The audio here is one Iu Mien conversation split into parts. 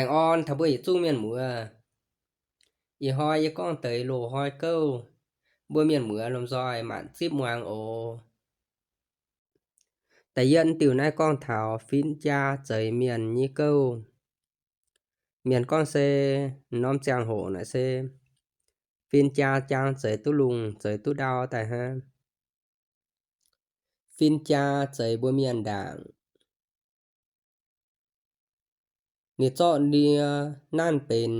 Aengx orn taux mbuo yietc zungv mienh muoz. Ih hnoi yie gorngv deix loz-hnoi gouv, mbuo mienh muoz lomh nzoih manc zipv muangx oc. Da'yietv diuh naaiv gorngv taux fin-jaa zeix mienh nyei gouv. Mienh gorngv se norm ziangh hoc naaic se fin-jaa jaang zeix duqv lungh zeix duqv ndau daaih hnangv. Fin-jaa zeix mbuo mienh ndaangc. Ninh zorqv ndie nanv benx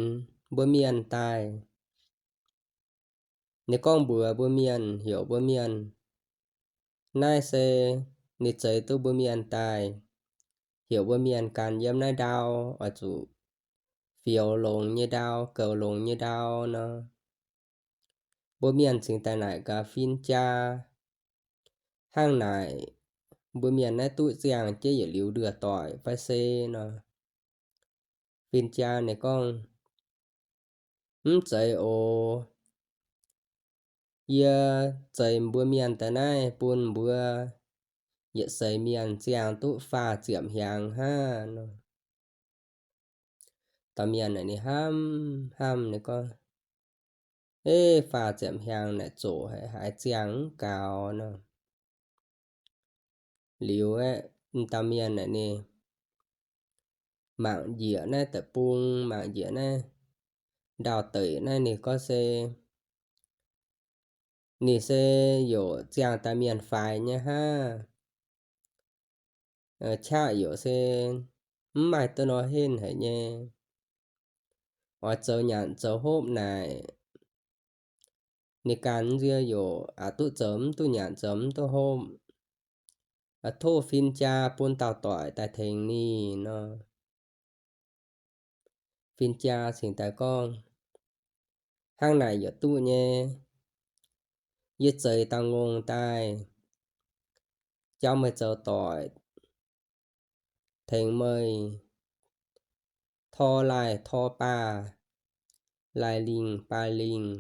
mbuo mienh daaih. Ninh gorngv mbuox mbuo mienh, heuc mbuo mienh, naaiv se ninh zeix duqv mbuo mienh daaih, heuc mbuo mienh ganh yiem naaiv ndau oix zuqc fioux longx nyei ndau, goux longx nyei ndau nor. Mbuo mienh cingx daaih naaic gaax fin-jaa, hnangv naaic mbuo mienh naaiv duqv ziangh jienv yietc liuz nduoh doic fai se nor. Fin-jaa ninh gorngv, mv zeiz oc. Yie zeix mbuo mienh daaih naaiv bun mbuo yietc seix mienh ziangh duqv faah ziepc hnyangx hnangv nor. Dauh mienh naaic ninh hnamv hnamv ninh gorngv, Ei, faah ziepc hnyangx naaic zoqc haic, haiz ziangh mv gaux nor. Liuz aeqv, dauh mienh naaic ninh mangc njiec naaiv deic-bung, mangc njiec naaiv ndau-deic naaiv ninh gorngv se, ninh se yaac ziangh daaih mienh faix nyei hnangv. Qaqv yaac se mv maaih duqv nor henv haic nyei. Oix zoux nyanc zoux hopv naaic, ninh ganh nzie yaac aqc duqv zoux mv duqv nyanc zoux mv duqv hopv. Tov fin-jaa bun dauh doic daaih tengx ninh nor. Fin-jaa cingx daaih gorngv, hnangv naaic yaac duqv nyei. Yie zeix dauh ngongh daaih jauv meih zoux doic, tengx meih tor laaih tor baah, laaih lingh baah lingh,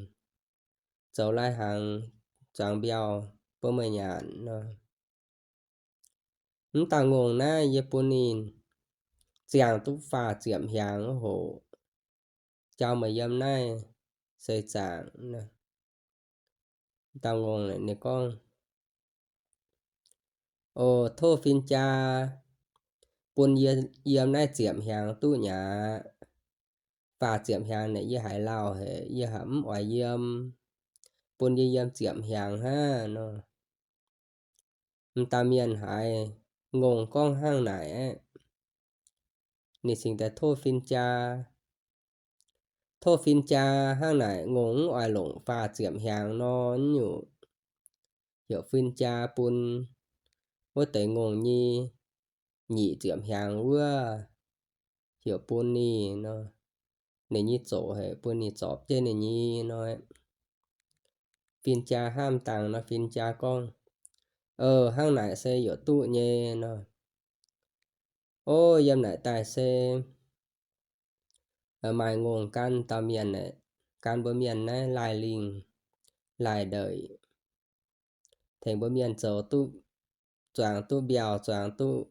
zoux lai-hnaangx zuangx mbiauh bun meih nyanc nor. Mv dauh ngongh naaiv yie bun ninh ziangh duqv faah ziepc hnyangx hoc, jauv meih yiem naaiv se zaangc. Dauh ngongh ninh gorngv, O, tov fin-jaa bun yie yiem naaiv ziepc hnyangx duqv nyei aqv. Faah ziepc hnyangx naaic yie haiz lauh haic, yie haiz mv oix yiem. Bun yie yiem ziepc hnyangx hnangv nor. M'dauh mienh haiz ngongh gorngv hnangv naaic aeqv, ninh cingx daaih tov fin-jaa. Tov fin-jaa hnangv naaic ngongh mv oix longc faah ziepc hnyangx nor, nyungc heuc fin-jaa bun wuov deix ngongh nyei nyic ziepc hnyangx wuov, heuc bun ninh nor, ninh nyei zoqc haic, bun ninh zorpc jienv ninh nyei nor. Fin-jaa hnamv dangh nor, fin-jaa gorngv, O, hnangv naaic se yaac duqv nyei nor. O, yiem naaic daaih se maaih ngongh gan dauh mienh, gan mbuo mienh naaiv laaih lingh laaih ndeic, tengx mbuo mienh zoux duqv, zuangx duqv mbiauh, zuangx duqv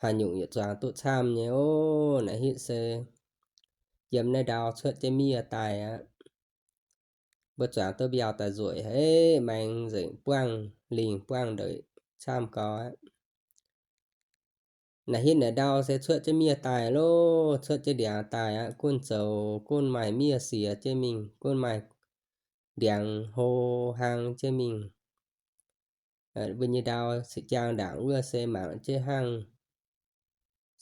haaix nyungc yaac zuangx duqv camv nyei. O, naaiv hitv se yiem naaiv ndau cuotv jienv miev daaih aqv. Mbuo zuangx duqv mbiauh daaih nzueic haic, maengx nzengc buangh lingh buangh ndeic camv gau aqv. Naaiv hitv naaiv ndau se cuotv jienv miev daaih loh, cuotv jienv ndiangx daaih aqv. Gunv zoux gunv maaih miev siex jienv mingh, gunv maaih ndiangx hlo hlang jienv mingh. Mbuo nyei ndau se jaang ndaangc wuov se mangc jienv hnangv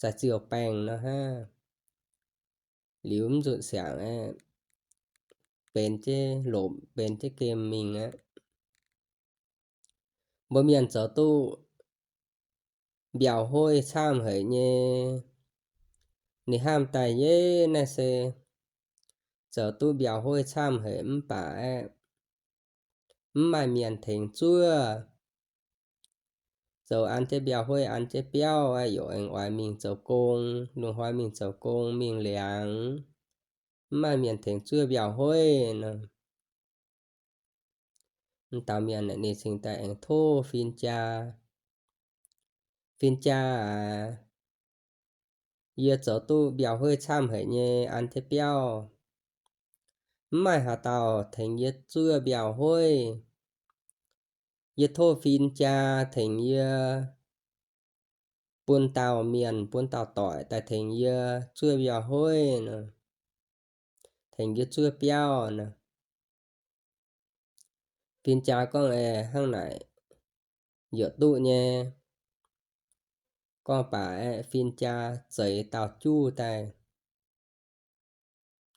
sai ziouh baengh nor hnangv. Liuz mv nzunc siangx aeqv, benx jienv lomc, benx jienv gemh mingh aqv. Mbuo mienh zoux duqv mbiauh hoih camv haic nyei. Ninh hnamv daaih, Yie naaiv se zoux duqv mbiauh hoih camv haic mv baac aeqv, mv maaih mienh tengx zuov. Zoux an jienv mbiauh hoih, an jienv biauv aqv, yaac aengx oix mingh zoux gong, lungh hnoi mingh zoux gong, mingh liangx, mv maaih mienh tengx zuov mbiauh hoih nor. M'dauh mienh ninh cingx daaih aengx tov fin-jaa. Fin-jaa aac, Yie zoux duqv mbiauh hueiv camv haic nyei an jienv biauv. Mv maaih haaix dauh tengx yie zuov mbiauh hueiv. Yie tov fin-jaa tengx yie bun dauh mienh, bun dauh doic daaih tengx yie zuov mbiauh hueiv nor, tengx yie zuov biauv nor. Fin-jaa gorngv, Aeqv, hnangv naaic yaac duqv nyei. Gorngv baac aeqv, fin-jaa zeix dauh juv daaih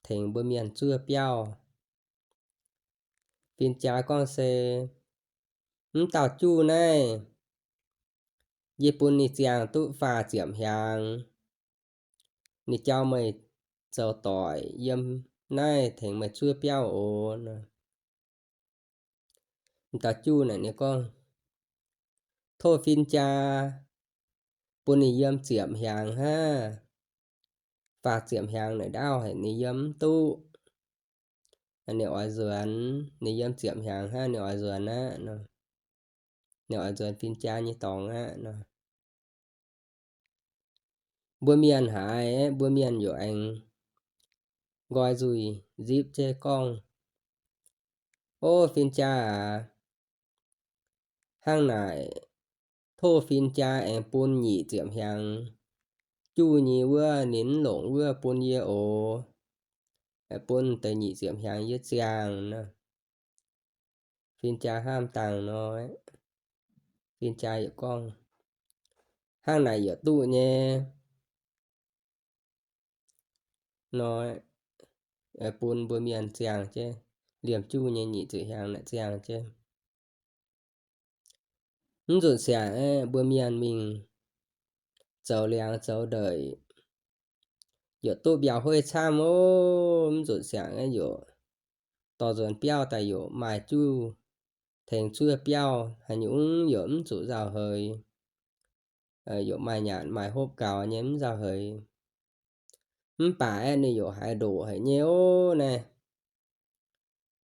tengx mbuo mienh zuov biauv. Fin-jaa gorngv, Se mv dauh juv naaiv, yie bun ninh ziangh duqv faah ziepc hnyangx, ninh jauv meih zoux doic yiem naaiv tengx meih zuov biauv oc. Dauh juv naaic ninh gorngv, Tov fin-jaa bun ninh yiem ziepc hnyangx hnangv. Faah ziepc hnyangx naaic ndaauv haic ninh yiem mv duqv. Ninh oix nzuonx, ninh yiem ziepc hnyangx hnangv ninh oix nzuonx aqv. Ninh oix nzuonx fin-jaa nyei dorngx aqv nor. Mbuo mienh haiz, mbuo mienh yaac aengx nqoi nzuih nzipv jienv gorngv, O fin-jaa aac, hnangv naaic tov fin-jaa aengx bun nyic ziepc hnyangx juv nyei wuov, ninh mv longc wuov bun yie oc. Bun deix nyic ziepc hnyangx yie ziangh nor. Fin-jaa hnamv dangh nor, fin-jaa yaac gorngv, Hnangv naaic yaac duqv nyei nor, bun mbuo mienh ziangh jienv, liemh juv nyei nyic ziepc hnyangx naaic ziangh jienv. Mv nzunc siangx aeqv, mbuo mienh mingh zoux liangx zoux ndeic, yaac duqv mbiauh hueiv camv ov. Mv nzunc siangx aeqv, yaac dorh nzuonx biauv daaih yaac maaih juv tengx zuov biauv, haaix nyungc yaac mv zuqc nzauh heix, yaac maaih nyanc maaih hopv gaux nyei mv nzauh heix. Mv baac aeqv, ninh yaac haiz ndoqc haic nyei ov naaiv.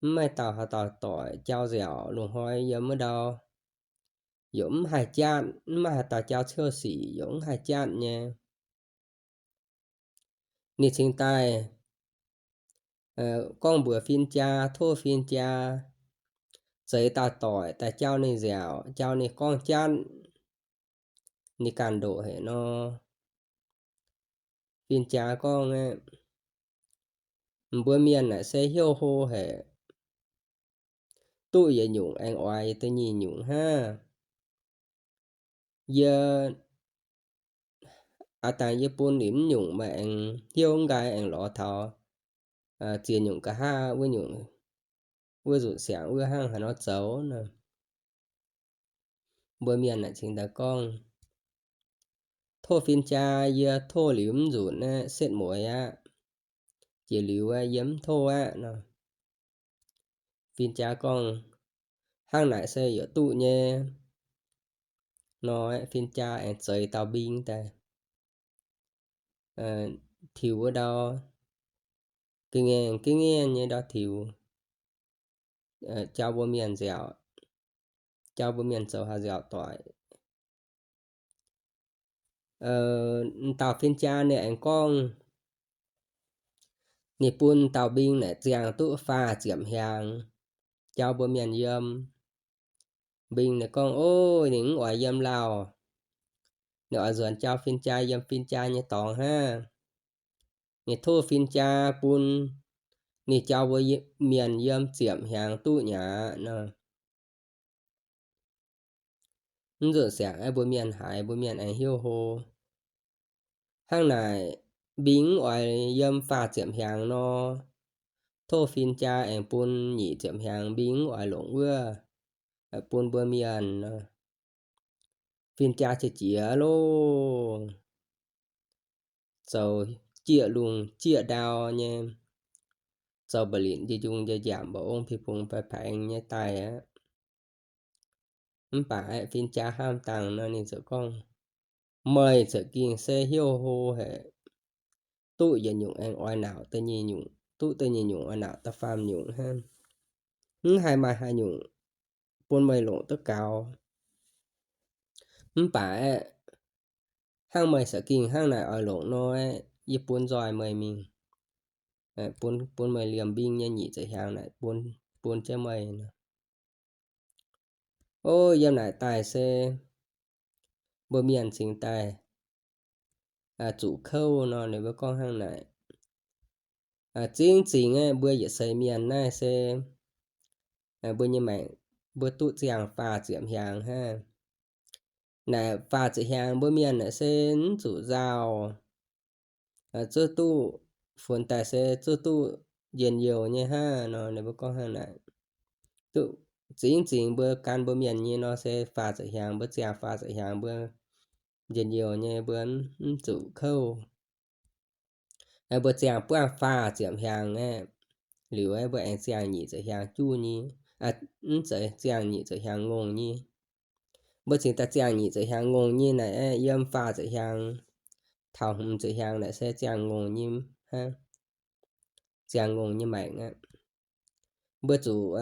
Mv maaih dauh haaix dauh doic jauv nziaauc lungh hnoi yiem wuov ndau, yaac mv haih jatv, mv maaih haaix dauh jauv ciouv sic yaac mv haih jatv nyei. Ninh cingx daaih gorngv mbuox fin-jaa, tov fin-jaa zeix dauh doic daaih jauv ninh nziaauc, jauv ninh gorngv jatv, ninh ganh ndoqc haic nor. Fin-jaa gorngv aeqv, Mbuo mienh naaic se hnyouv hlo haic, duqv yietc nyungc aengx oix da'nyeic nyungc hnangv. Yie, aav dangh yie bun liuz mv nyungc meih aengx hnyouv nqaai aengx lorz taux ziex nyungc nqa'haav wuov nyungc, wuov nzunc siangx wuov hnangv haaix nor zoux nor. Mbuo mienh naaic cingx daaih gorngv, Tov fin-jaa, yie tov liuz mv nzunc aeqv, setv mueiz aqv. Jiex liuz aeqv, yie mv tov aqv nor. Fin-jaa gorngv, Hnangv naaic se yaac duqv nyei nor. Fin-jaa aengx zeix dauh mbing daaih tiux wuov ndau, ga'ngaengc ga'ngaengc nyei ndau tiux, jauv mbuo mienh nziaauc, jauv mbuo mienh zoux haaix nziaauc doic. Dauh fin-jaa ninh aengx gorngv, ninh bun dauh mbing naaic ziangh duqv faah ziepc hnyangx, jauv mbuo mienh yiem. Mbing ninh gorngv, Ov, ninh mv oix yiem lauh. Ninh oix nzuonx jauv fin-jaa yiem fin-jaa nyei dorngx hnangv. Ninh tov fin-jaa bun ninh jauv mbuo mienh yiem ziepc hnyangx duqv nyei aqv nor. Mv nzunc siangx aeqv, mbuo mienh haiz mbuo mienh aengx hnyouv hlo. Hnangv naaic mbing mv oix yiem faah ziepc hnyangx nor, tov fin-jaa aengx bun nyic ziepc hnyangx mbing mv oix longc wuov bun mbuo mienh nor. Fin-jaa qiex jiez loh, zoux jieqv lungh jieqv ndau nyei, zoux mba'linc njie-njung njie-njamc mba'ong ping-pung paix-paix nyei daaih aqv. Mv baac aeqv, fin-jaa hnamv dangh nor ninh ziouc gorngv, Meih za'gengh se hnyouv hlo haic, duqv yietc nyungc aengx oix nauc da'nyeic nyungc, duqv da'nyeic nyungc oix nauc da'faam nyungc hnangv. Mv haih maaih haaix nyungc bun meih longc duqv gaux. Mv baac aeqv, hnangv meih sa'gengh hnangv naaic oix longc nor, yie bun nzoih meih mingh, bun, bun meih liemh mbing nyei nyic ziepc hnyangx naaic, bun, bun jienv meih nor. O, yiem naaic daaih se mbuo mienh cingx daaih zuqc kouv nor, ninh mbuo gorngv hnangv naaic. Zingv zingx aeqv, mbuo yietc seix mienh naaiv se mbuo nyei maengc, mbuo duqv ziangh faah ziepc hnyangx hnangv. Naaic faah ziepc hnyangx mbuo mienh naaic se mv zuqc nzauh, zuqc duqv, funx daaih se zuqc duqv njien-youh nyei hnangv nor, ninh mbuo gorngv hnangv naaic. Duqv zingx zingx mbuo gan mbuo mienh nyei nor se faah ziepc hnyangx, mbuo ziangh faah ziepc hnyangx mbuo njien-youh nyei, mbuo mv zuqc kouv. Mbuo ziangh buangh faah ziepc hnyangx aeqv, liuz aeqv, mbuo aengx ziangh nyic ziepc hnyangx juv nyei, mv zeiz, ziangh nyic ziepc hnyangx ngongh nyei. Mbuo cingx daaih ziangh nyic ziepc hnyangx ngongh nyei naaic aeqv, yiem faah ziepc hnyangx taux hmz ziepc hnyangx naaic se ziangh ngongh nyei hnangv, ziangh ngongh nyei maengc aqv. Mbuo zuqc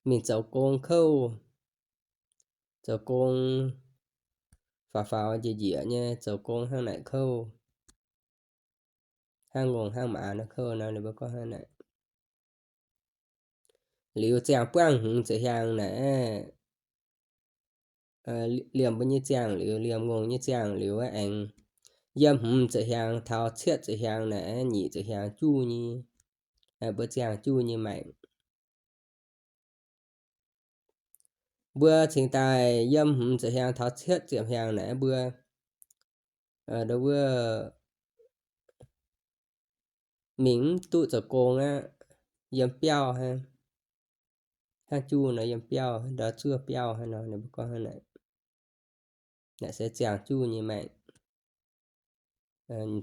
mingh zoux gong kouv, zoux gong faaux faaux njiec njiec nyei, zoux gong hnangv naaic kouv, hnangv ngongh hnangv maaz nor kouv nor, ninh mbuo gorngv hnangv naaic. Liuz ziangh buangh hmz ziepc hnyangx naaic, liemh mbuo nyei ziangh liuz, liemh ngongh nyei ziangh liuz aengx yiem hmz ziepc hnyangx taux cietv ziepc hnyangx naaic, nyic ziepc hnyangx juv nyei, mbuo ziangh juv nyei maengc. Mbuo cingx daaih yiem hmz ziepc hnyangx taux cietv ziepc hnyangx naaic, mbuo ndo wuov mingh mv duqv zoux gong aqv, yiem biauv hnangv, hnangv juv nor yiem biauv, ndau zuov biauv hnangv nor, ninh mbuo gorngv hnangv naaic. Naaic se ziangh juv nyei maengc,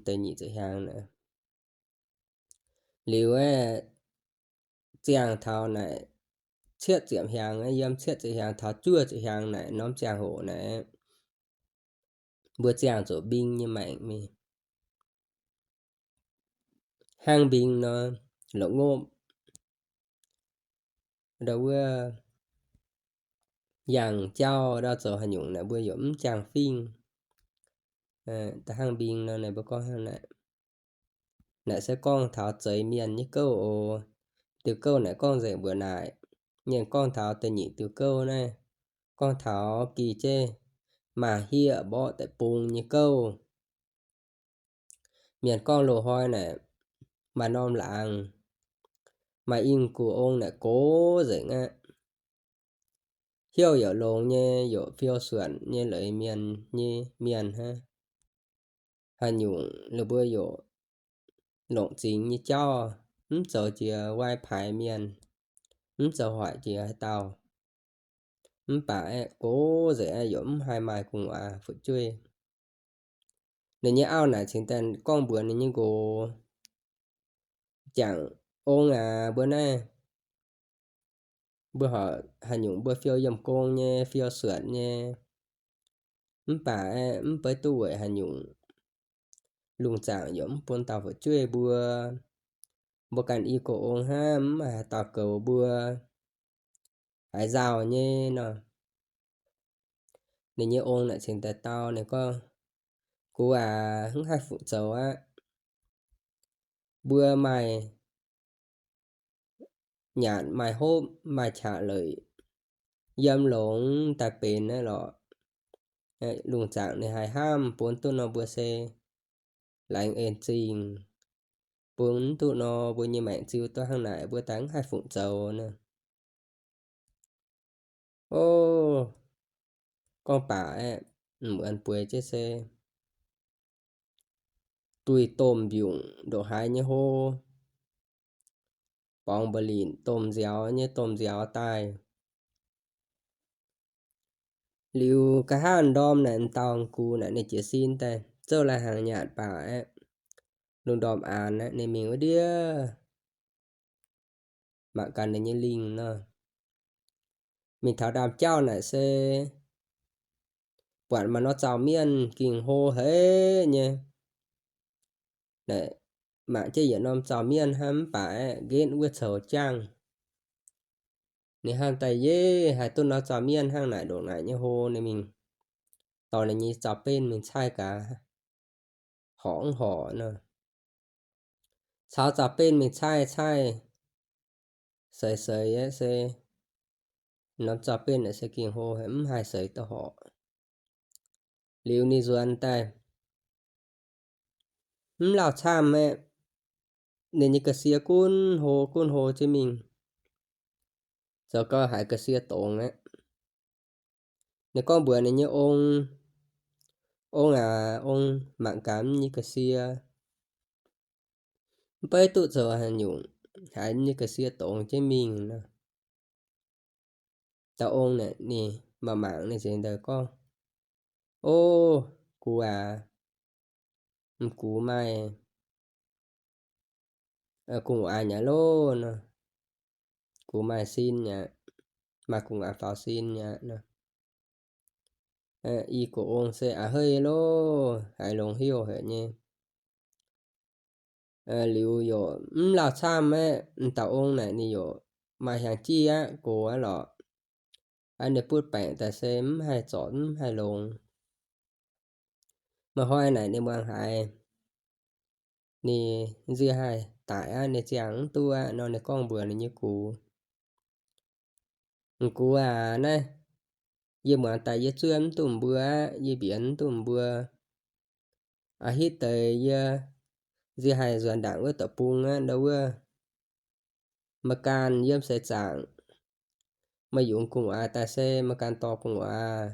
deix nyic ziepc hnyangx naaic. Liuz aeqv, ziangh taux naaic cietv ziepc hnyangx, yiem cietv ziepc hnyangx taux juov ziepc hnyangx naaic, norm ziangh hoc naaic, mbuo ziangh zuqc mbing nyei maengc mingh. Hnangv mbing nor, la'ngopv, ndau wuov yangh jauv ndau zoux haaix nyungc naaic, mbuo yaac mv ziangh fingx. Da'hnangv mbing nor, naaic mbuo gorngv hnangv naaic. Naaic se gorngv taux zeix mienh nyei gouv oc. Diuh gouv naaic gorngv nzengc mbuox naaic. Mienh gorngv taux da'nyeic diuh gouv naaiv, gorngv taux gih jienv maaih hieqv mborqv deic-bung nyei gouv. Mienh gorngv loz-hnoi naaic, maaih norm laangz, maaih i gu'ong naaic gox nzengc aqv. Hnyouv yaac longx nyei, yaac fiou suonc nyei leiz mienh nyei mienh hnangv. Haaix nyungc ninh mbuo yaac longc zingx nyei jauv, mv zoux jiex wai-paaix mienh, mv zoux hoic jiex haaix dauh. Mv baac aeqv, gox nzengc aeqv, yaac mv haih maaih gu'nguaaz fu'jueiv. Ninh nyei auv naaic cingx daaih gorngv mbuox ninh nyei nqox, Jangc ong aac, mbuo naaiv, mbuo horpc haaix nyungc mbuo fiou yiemh gong nyei, fiou suonc nyei, mv baac aeqv, mv baac duqv weic haaix nyungc, lungh zaangc yaac mv bun dauh fu'jueiv mbuo. Mbuo ganh i gox ong hnangv, mv maaih haaix dauh goux mbuo, haiz nzauh nyei nor. Ninh nyei ong naaic cingx daaih dau ninh gorngv, Gux aac, mv haih fu'zoux aqv. Mbuo maaih nyanc maaih hopv maaih qaqv leic, yiem longx daaih benx naaiv lorqc. Lungh zaangc ninh haih hnamv bun duqv nor mbuo se laengz en zingh, bun duqv nor mbuo nyei maengc ziux duqv hnangv naaic, mbuo daaih mv haih fu'zoux nor. O, gorngv baac aeqv, m'uonx bueix jienv se duih domh mbiungc ndongc haaix nyei hlo, borngz mba'linc domh nziaaux nyei domh nziaaux daaih. Liuz nqa'haav ndorm naaic m'dauh gux naaic ninh jiez sin daaih zouv lai-hnaangx nyanc baac aeqv, lungh ndorm aanx aeqv, ninh mingh wuov ndiev mangc gaax ninh nyei lingh nor. Mingh taux ndaamv-jauv naaic se buatc maaih norm zaux mienh gingh hlo haic nyei. Naaic mangc jienv yietc norm zaux mienh hnangv, mv baac aeqv, nqetv wuov coux jangv. Ninh hnamv daaih, Yeiv, haih duqv norm zaux mienh hnangv naaic ndongc naaic nyei hlo. Ninh mingh dorh ninh nyei zaux-benv mingh caih gaax, horc mv horc nor. Caux zaux-benv mingh caih, caih seix seix aeqv, se norm zaux-benv aeqv, se gengh hlo haic, mv haih seix duqv horc. Liuz ninh nzuonx daaih mv lauh camv aeqv, ninh nyei ga'sie gunv hlo gunv hlo jienv mingh, zoux gau haiz ga'sie dongz aqv. Ninh gorngv mbuox ninh nyei ong, Ong aac, ong, mangc gaax mv nyei ga'sie, mv beiv duqv zoux haaix nyungc, haiz mv nyei ga'sie dongz jienv mingh nor. Dauh ong naaic ninh mangc mangc ninh nzengc daaih gorngv, O, gux aac, m'gux maaih gu'nguaaz nyei loh nor. Gux maaih sin nyei, maaih gu'nguaaz faaux sin nyei nor. I gux ong se a'heiv loh, haiz longx heuc haic nyei. Liuz yaac mv lauh camv aeqv, dauh ong naaic ninh yaac maaih hiaangx jiv aqv, gox aqv lorqc. Aqv ninh butv baengc daaih se mv haih zorc mv haih longx. Maaih hnoi naaic ninh muangx haiz ninh nziec haih daic aqv, ninh ziangh mv duqv aqv nor, ninh gorngv mbuox ninh nyei gux, M'gux aac, naaiv yie muangx daaih yie zuov mv duqv mbuo aqv, yie mbienx mv duqv mbuo. A'hitv deix yie nziec haih nzuonx ndaangc wuov deic-bung aqv, ndau wuov ma'gaanh yiem seix zaangc, meih yungz gu'nguaaz daaih se ma'gaanh dorh gu'nguaaz.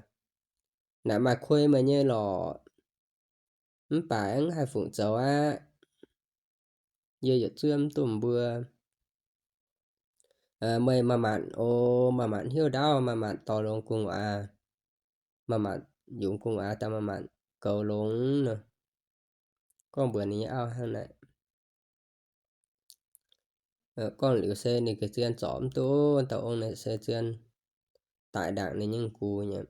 Naaic maaih kuei meih nyei lorqc, mv baac mv haih fungc zoux aqv. Yie yietc zuov mv duqv mbuo. Meih maaih manc oc, maaih manc hnyouv ndaauv, maaih manc dorh longx gu'nguaaz, maaih manc yungz gu'nguaaz daaih maaih manc goux longx nor. Gorngv mbuox ninh nyei auv hnangv naaic. Gorngv liuz se ninh ga'sie zien zorc mv duqv, dauh ong naaic se zien daic ndaangc ninh nyei gux nyei.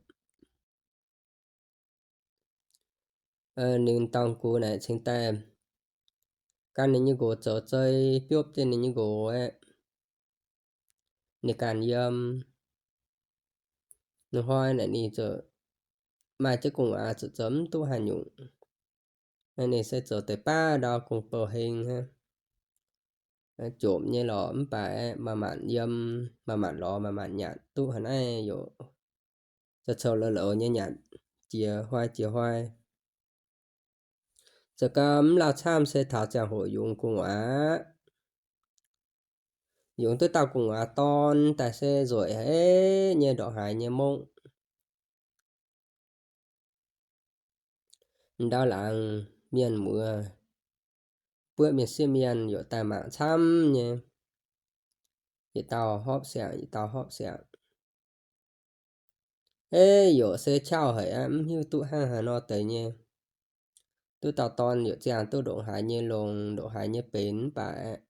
Ninh dauh gux naaic cingx daaih gan ninh nyei nqox zoux zei, biopv jienv ninh nyei nqox aeqv, ninh ganh yiem. Ninh hnoi naaic ninh ziouc maaih jienv gu'nguaaz zuqc zoux mv duqv haaix nyungc. Ninh se zoux deix baav ndau gong-bou heng hnangv. Jomc nyei lorqc, mv baac maaih manc yiem, maaih manc lorz, maaih manc nyanc duqv haaix naaiv yaac zoux coux louz-louz nyei nyanc jiex hnoi jiex hnoi. Zoux gau mv lauh camv se taux ziangh hoc yungz gu'nguaaz aqv. Yungz duqv dauh gu'nguaaz dorn daaih se nzueic haic nyei, ndongc haaix nyei mongv. Ndau laangz mienh muoz, buoqv mienh sieqv mienh yaac daaih mangc camv nyei, yietc dauh hopv siangx, yietc dauh hopv siangx. Eix yaac se qauv haic aqv, mv hiuv duqv hnangv haaix nor deix nyei. Duqv dauh dorn yaac ziangh duqv ndongc haaix nyei longx, ndongc haaix nyei benx mv baac aeqv,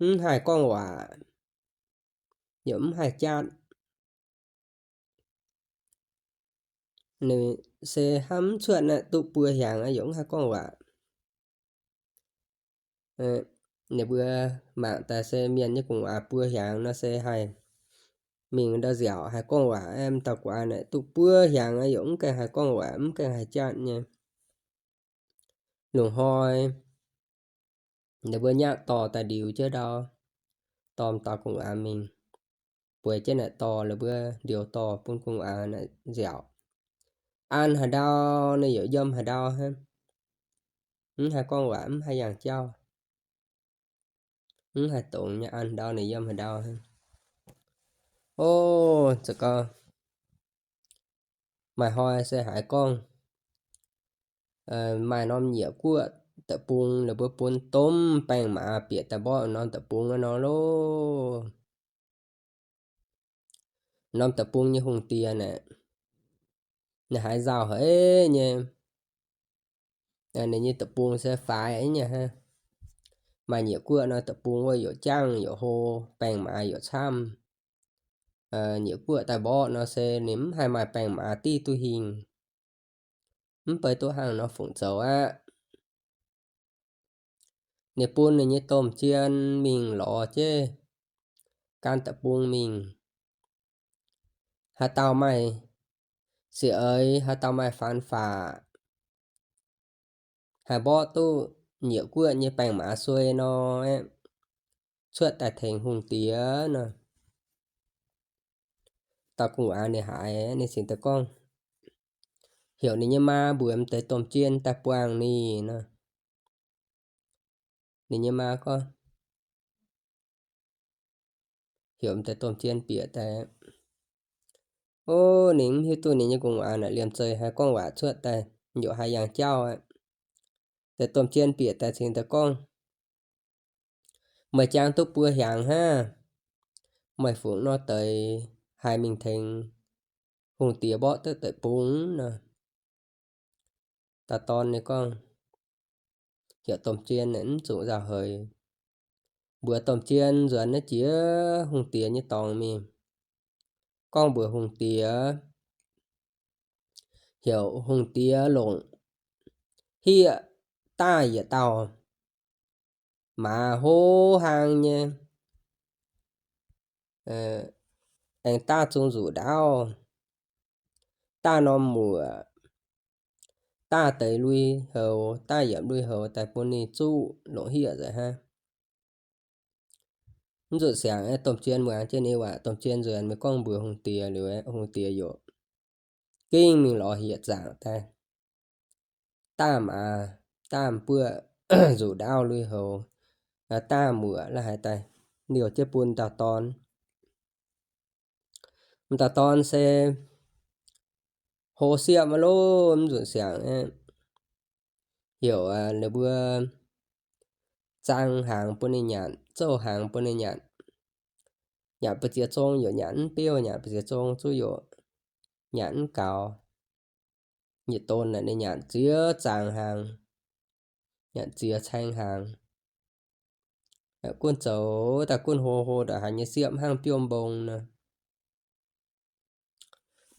mv haih gorngv waac, yaac mv haih jatv. Ninh se hnamv mv cuotv naaiv, duqv buo hnyangx aqv yaac mv haih gorngv waac. Ninh mbuo mangc daaih se mienh nyei gu'nguaaz buo hnyangx nor se haih mingh ndau nziaauc haih gorngv waac. Mv dauh gu'nguaaz naaic duqv buo hnyangx aqv yaac mv gaengh haih gorngv waac, mv gaengh haih jatv nyei. Lungh hnoi ninh mbuo nyaqv dorh daaih ndiux jienv ndau, dorh m'dauh gu'nguaaz mingh, bueix jienv naaic dorh, ninh mbuo ndiux dorh bun gu'nguaaz naaic nziaauc. An haaix ndau ninh yaac yiem haaix ndau hnangv, mv haih gorngv waac, mv haih yangh jauv, mv haih dongz nyei, an haaix ndau ninh yiem haaix ndau hnangv. O, za'gengh maaih hnoi se haiz gorngv maaih norm nyieqc guoqv deic-bung, ninh mbuo bun domh baengh maaz bieqc daaih mborqv norm deic-bung wuov nor loh. Norm deic-bung nyei hungh diex naaic, ninh haiz nzauh haic nyei. Ninh nyei deic-bung se faix nyei hnangv. Maaih nyieqc guoqv nor, deic-bung wuov yaac jangv yaac hlo, baengh maaz yaac camv. Nyieqc guoqv daaih mborqv nor se ninh mv haih maaih baengh maaz div duqv hingh. Mv bei duqv hnangv nor fungc zoux aqv. Ninh bun ninh nyei domh jien mingh lorz jienv gan deic-bung mingh. Haaix dauh maaih siec eix haaix dauh maaih faan faqc, haih mborqv duqv nyieqc guoqv nyei baengh maaz suei nor, cuotv daaih tengx hungh diex nor. Dauh gu'nguaaz ninh haiz, ninh cingx daaih gorngv, heuc ninh nyei maa mbuox m'deix domh jien daaih buangh ninh nor. Ninh nyei maa gorngv, heuc m'deix domh jien bieqc daaih. O, ninh mv hiuv duqv ninh nyei gu'nguaaz naaic liemh zeih haaix gorngv waac cuotv daaih, yaac haaix yangh jauv aqv. Deix domh jien bieqc daaih cingx daaih gorngv, meih jangx duqv buo hnyangx hnangv, meih fungc nor deix haih mingh tengx hungh diex mborqv duqv deic-bung nor. Dauh dorn ninh gorngv, heuc domh jien naaic mv zuqc nzauh heix, mbuox domh jien nzuonx naaiv jiex hungh diex nyei dorngx mingh, gorngv mbuox hungh diex, heuc hungh diex longc hieqv daaih yietc dauh maaz hlo hlang nyei, aengx daaih zung nzuqc ndaauv, daaih norm muoc, daaih deix lui-houx, daaih yietc lui-houx daaih bun ninh zuqv longc hieqv nzengc hnangv. Mv zuqc siangx, domh jien muangx jienv ninh waac, domh jien nzuonx mingh gorngv mbuox hungh diex liuz, hungh diex yaac gengh mingh lorz hieqv zaangc daaih, daaih maaz, daaih buoqv nzuqc ndaauv lui-houx, daaih muoc la'haiz daaih liouh jienv bun dauh dorn. Dauh dorn se hlo siepv maiv lov, mv zuqc siangx, heuc ninh mbuo zaang hnaangx bun ninh nyanc, zouv hnaangx bun ninh nyanc. Nyanc ba'ziex zong yaac nyanc mv biouv, nyanc ba'ziex zong zuqc yaac nyanc mv gaux. Yietc donx naaic ninh nyanc ziex zaangc hnaangx, nyanc ziex caeng hnaangx. Gunv zoux daaih gunv hlo, hlo ndongc haaix nyei siepv hnangv biouv mbong nor.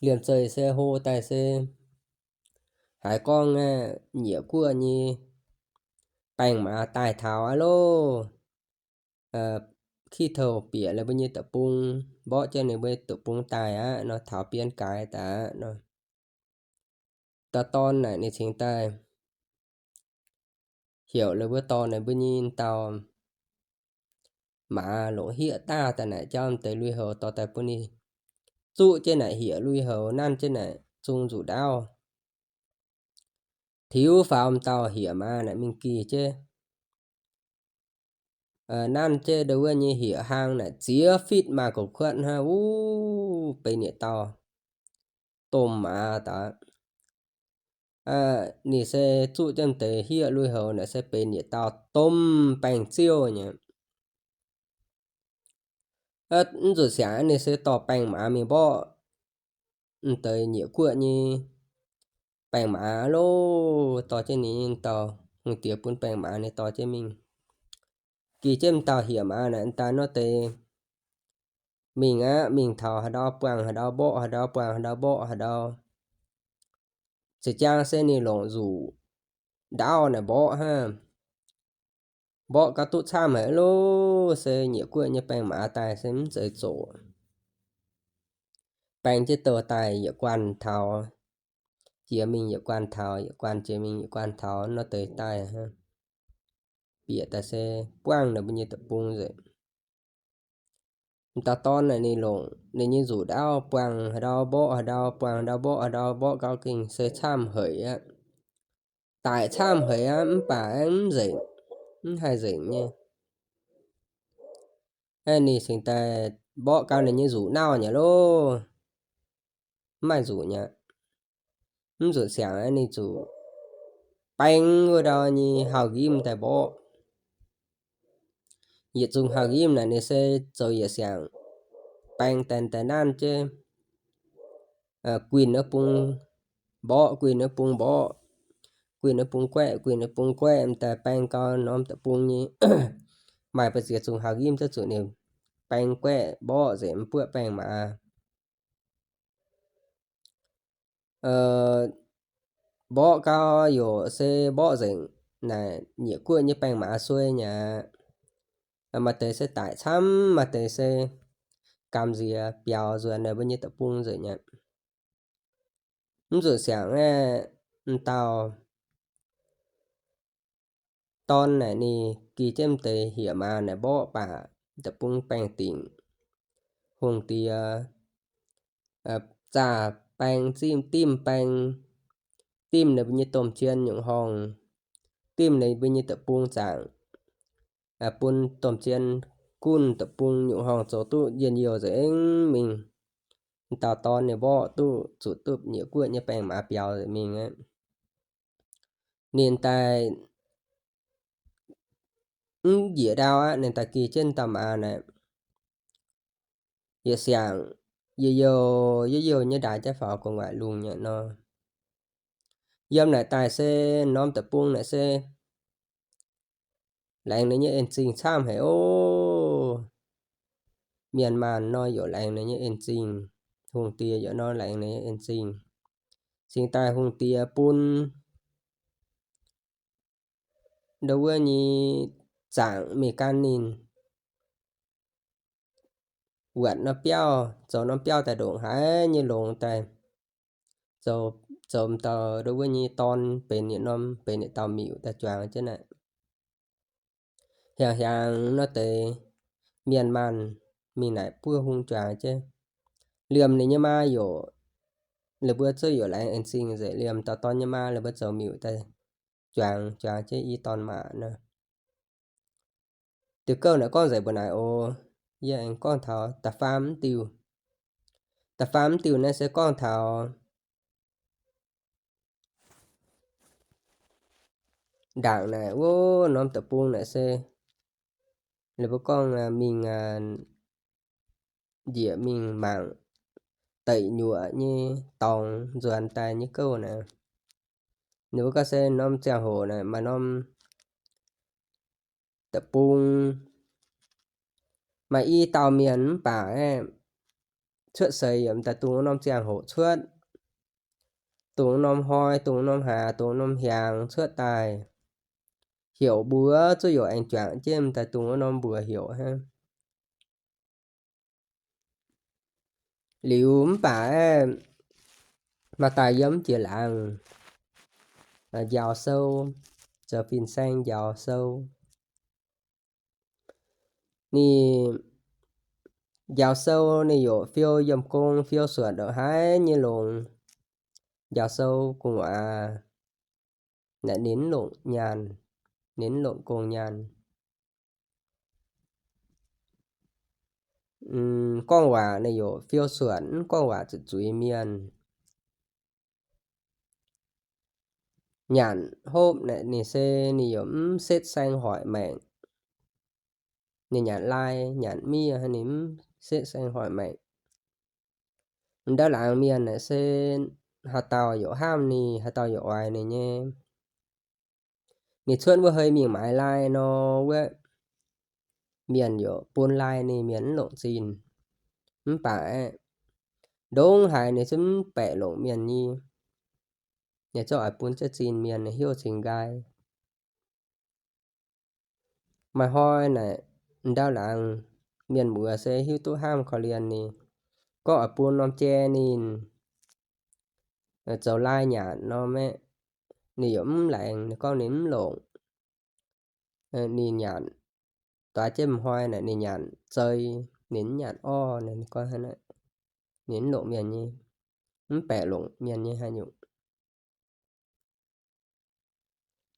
Liemh zeih se hlo daaih se haiz gorngv nyieqc guoqv nyei baengh maaz daaih taux aqv loh. Kitv touh bieqc ninh mbuo nyei deic-bung, mborqv jienv ninh mbuo deic-bung daaih aqv nor, taux bienv gaaix daaih aqv nor. Dauh dorn naaic ninh cingx daaih heuc ninh mbuo dorh ninh mbuo nyei dauh maaz longc hieqv daaih daaih naaic jauv m'deix lui-houx dorh daaih bun ninh zuqv jienv naaic hieqv lui-houx, nanv jienv naaic zung nzuqc ndaauv. Tiux faaux m'dauh hieqv maaz naaic mingh gih jienv, nanv jienv ndau wuov nyei hieqv hlang naaic ziex fitv maaih goux kuotv hnangv, wuov benx yietc dauh domh maaz daaih. Ninh se zuqv jienv m'deix hieqv lui-houx naaic se benx yietc dauh domh baengh ziouv nyei. Mv zuqc siangx ninh se dorh baengh maaz mingh mborqv m'deix nyieqc guoqv nyei baengh maaz loh. Dorh jienv ninh nyei dauh hungh diex bun baengh maaz ninh dorh jienv mingh. Gih jienv m'dauh hieqv maaz naaic daaih nor deix mingh aqv, mingh taux haaix ndau buangh haaix ndau mborqv haaix ndau, buangh haaix ndau mborqv haaix ndau. Zinh ziangx se ninh longc nzuqc ndaauv naaic mborqv hnangv. Mborqv gau duqv camv haic loh, se nyieqc guoqv nyei baengh maaz daaih se mv zeiz zoqc. Baeng jienv douh daaih yietc guanh taux jiex mingh, yietc guanh taux yietc guanh, jiex mingh yietc guanh taux nor deix daaih hnangv. Bieqc daaih se buangv ninh mbuo nyei deic-bung nzengc. M'dauh dorn naaic ninh longc ninh nyei nzuqc ndaauv buangh haaix ndau mborqv haaix ndau, buangh haaix ndau mborqv haaix ndau, mborqv gau gengh se camv haic aqv. Daic camv haic aqv, mv baac aengx mv nzengc, mv haih nzengc nyei. Aeqv, ninh cingx daaih mborqv gau ninh nyei nzuqc nauv nyei loh. Mv maaih nzuqc nyei. Mv nzuqc siangx aeqv, ninh zuqc baeng wuov ndau nyei hauv nqimv daaih mborqv. Yietc zungh hauv nqimv naaic ninh se zoux yietc siangx baeng daaih daaih nanv jienv, guinh wuov bung mborqv, guinh wuov bung mborqv, guinh wuov bung guaeqv, guinh wuov bung guaeqv, m'daaih baeng gau norm deic-bung nyei. Maaih ba'ziex zungh hauv nqimv duqv zuqc ninh baeng guaeqv mborqv nzengc mv buoqv baengh maaz. Mborqv gau yaac se mborqv nzengc naaic nyieqc guoqv nyei baengh maaz suei nyei aqv. Maaih deix se daic camv, maaih deix se gamh nziex biaux nzuonx naaic mbuo nyei deic-bung nzengc nyei aqv. Mv zuqc siangx aeqv, m'dauh dorn naaic ninh gih jienv m'deix hieqc maaz naaic mborqv baac deic-bung baengh dingc. Hungh diex zaah baeng, zimv dimv baeng, dimv ninh mbuo nyei domh jien nyungc horngh, dimv ninh mbuo nyei deic-bung zaangc, bun domh jien gunv deic-bung nyungc horngh zoux duqv njien-youh nzengc mingh. M'dauh dorn ninh mborqv duqv, zuqc duqv nyiec guoqv nyei baengh maaz biaux nzengc mingh aqv. Ninh daaih mv njiec ndau aqv, ninh daaih gih jienv dauh maaz naaic, yietc siangx, yietc youh, yietc youh nyei ndaix jaav faaux gu'nguaaic lungh nyei nor. Yiem naaic daaih se norm deic-bung naaic se laengz ninh nyei en-zingh camv haic oc. Mienh maanh nor yaac laengz ninh nyei en-zingh, hungh diex yaac nor laengz ninh nyei en-zingh. Cingx daaih hungh diex bun ndo wuov nyei zaangc mingh gan ninh wuotc norm biauv, zoux norm biauv daaih ndongc haaix nyei longx daaih zoux, zoux m'dauh ndo wuov nyei dorn benx yietc norm, benx yietc dauh miuc daaih juangx jienv naaic. Hiaangx hiaangx nor deix mienh maanh mingh naaic buov hung juangx jienv. Liemh ninh nyei maa yaac, ninh mbuo zuqc yaac laengz en-zingh nzengc. Liemh dauh dorn nyei maa ninh mbuo zoux miuc daaih juangx, juangx jienv i dorn maa nor. Diuh gouv naaic gorngv nzengc mbuo naaic oc. Yie aengx gorngv taux da'faam mv diuh. Da'faam mv diuh naaiv se gorngv taux ndaangc naaic wuov norm deic-bung naaic se ninh mbuo gorngv mingh njiec mingh mangc deic nyuoqc nyei dorngx nzuonx daaih nyei gouv naaic. Ninh mbuo gorngv se norm ziangh hoc naaic maaih norm deic-bung maaih i dauh mienh mv baac aeqv, cuotv seix yaac m'daaih dungx norm ziangh hoc cuotv, dungx norm hnoi, dungx norm hlaax, dungx norm hiaangx cuotv daaih. Heuc mbuox zuqc yaac aengx juangc jienv m'daaih dungx wuov norm mbuox heuc hnangv. Liuz mv baac aeqv, maaih daaih yiem jiex laangz njaaux sou, zoux fin-saeng njaaux sou. Ninh njaaux sou ninh yaac fiou yiem gong fiou suonc ndongc haaix nyei longx. Njaaux sou gu'nguaaz naaic ninh mv longc nyaanh, ninh mv longc gong nyaanh. Gorngv waac ninh yaac fiou suonc, mv gorngv waac zuqc zuiz mienh. Nyanc hopv naaic ninh se ninh yaac mv setv saeng hoic maengc. Ninh nyanc lai nyanc miev ninh mv setv saeng hoic maengc. Ndau laangz mienh naaic se haaix dauh yaac hnamv ninh, haaix dauh yaac oix ninh nyei. Ninh cuotv wuov hei mingh maaiz lai nor, wuov mienh yaac bun lai ninh, mienh mv longc zinh. Mv baac aeqv, ndongc haaix ninh zungv mv baeqc longc mienh nyei. Ninh zungv oix bun ziex zinh mienh, ninh hiuv cingx nqaai. Maaih hnoi naaic, ndau laangz mienh muoz se hiuv duqv hnamv korv-lienh ninh, gorngv oix bun norm jai ninh zoux lai nyanc nor maeqv, ninh yaac mv laengz, ninh gorngv ninh mv longc. Ninh nyanc, doix jienv m'hnoi naaic ninh nyanc zei, ninh mv nyanc orv, ninh gorngv ninh mv longc mienh nyei, mv baeqc longc mienh nyei haaix nyungc.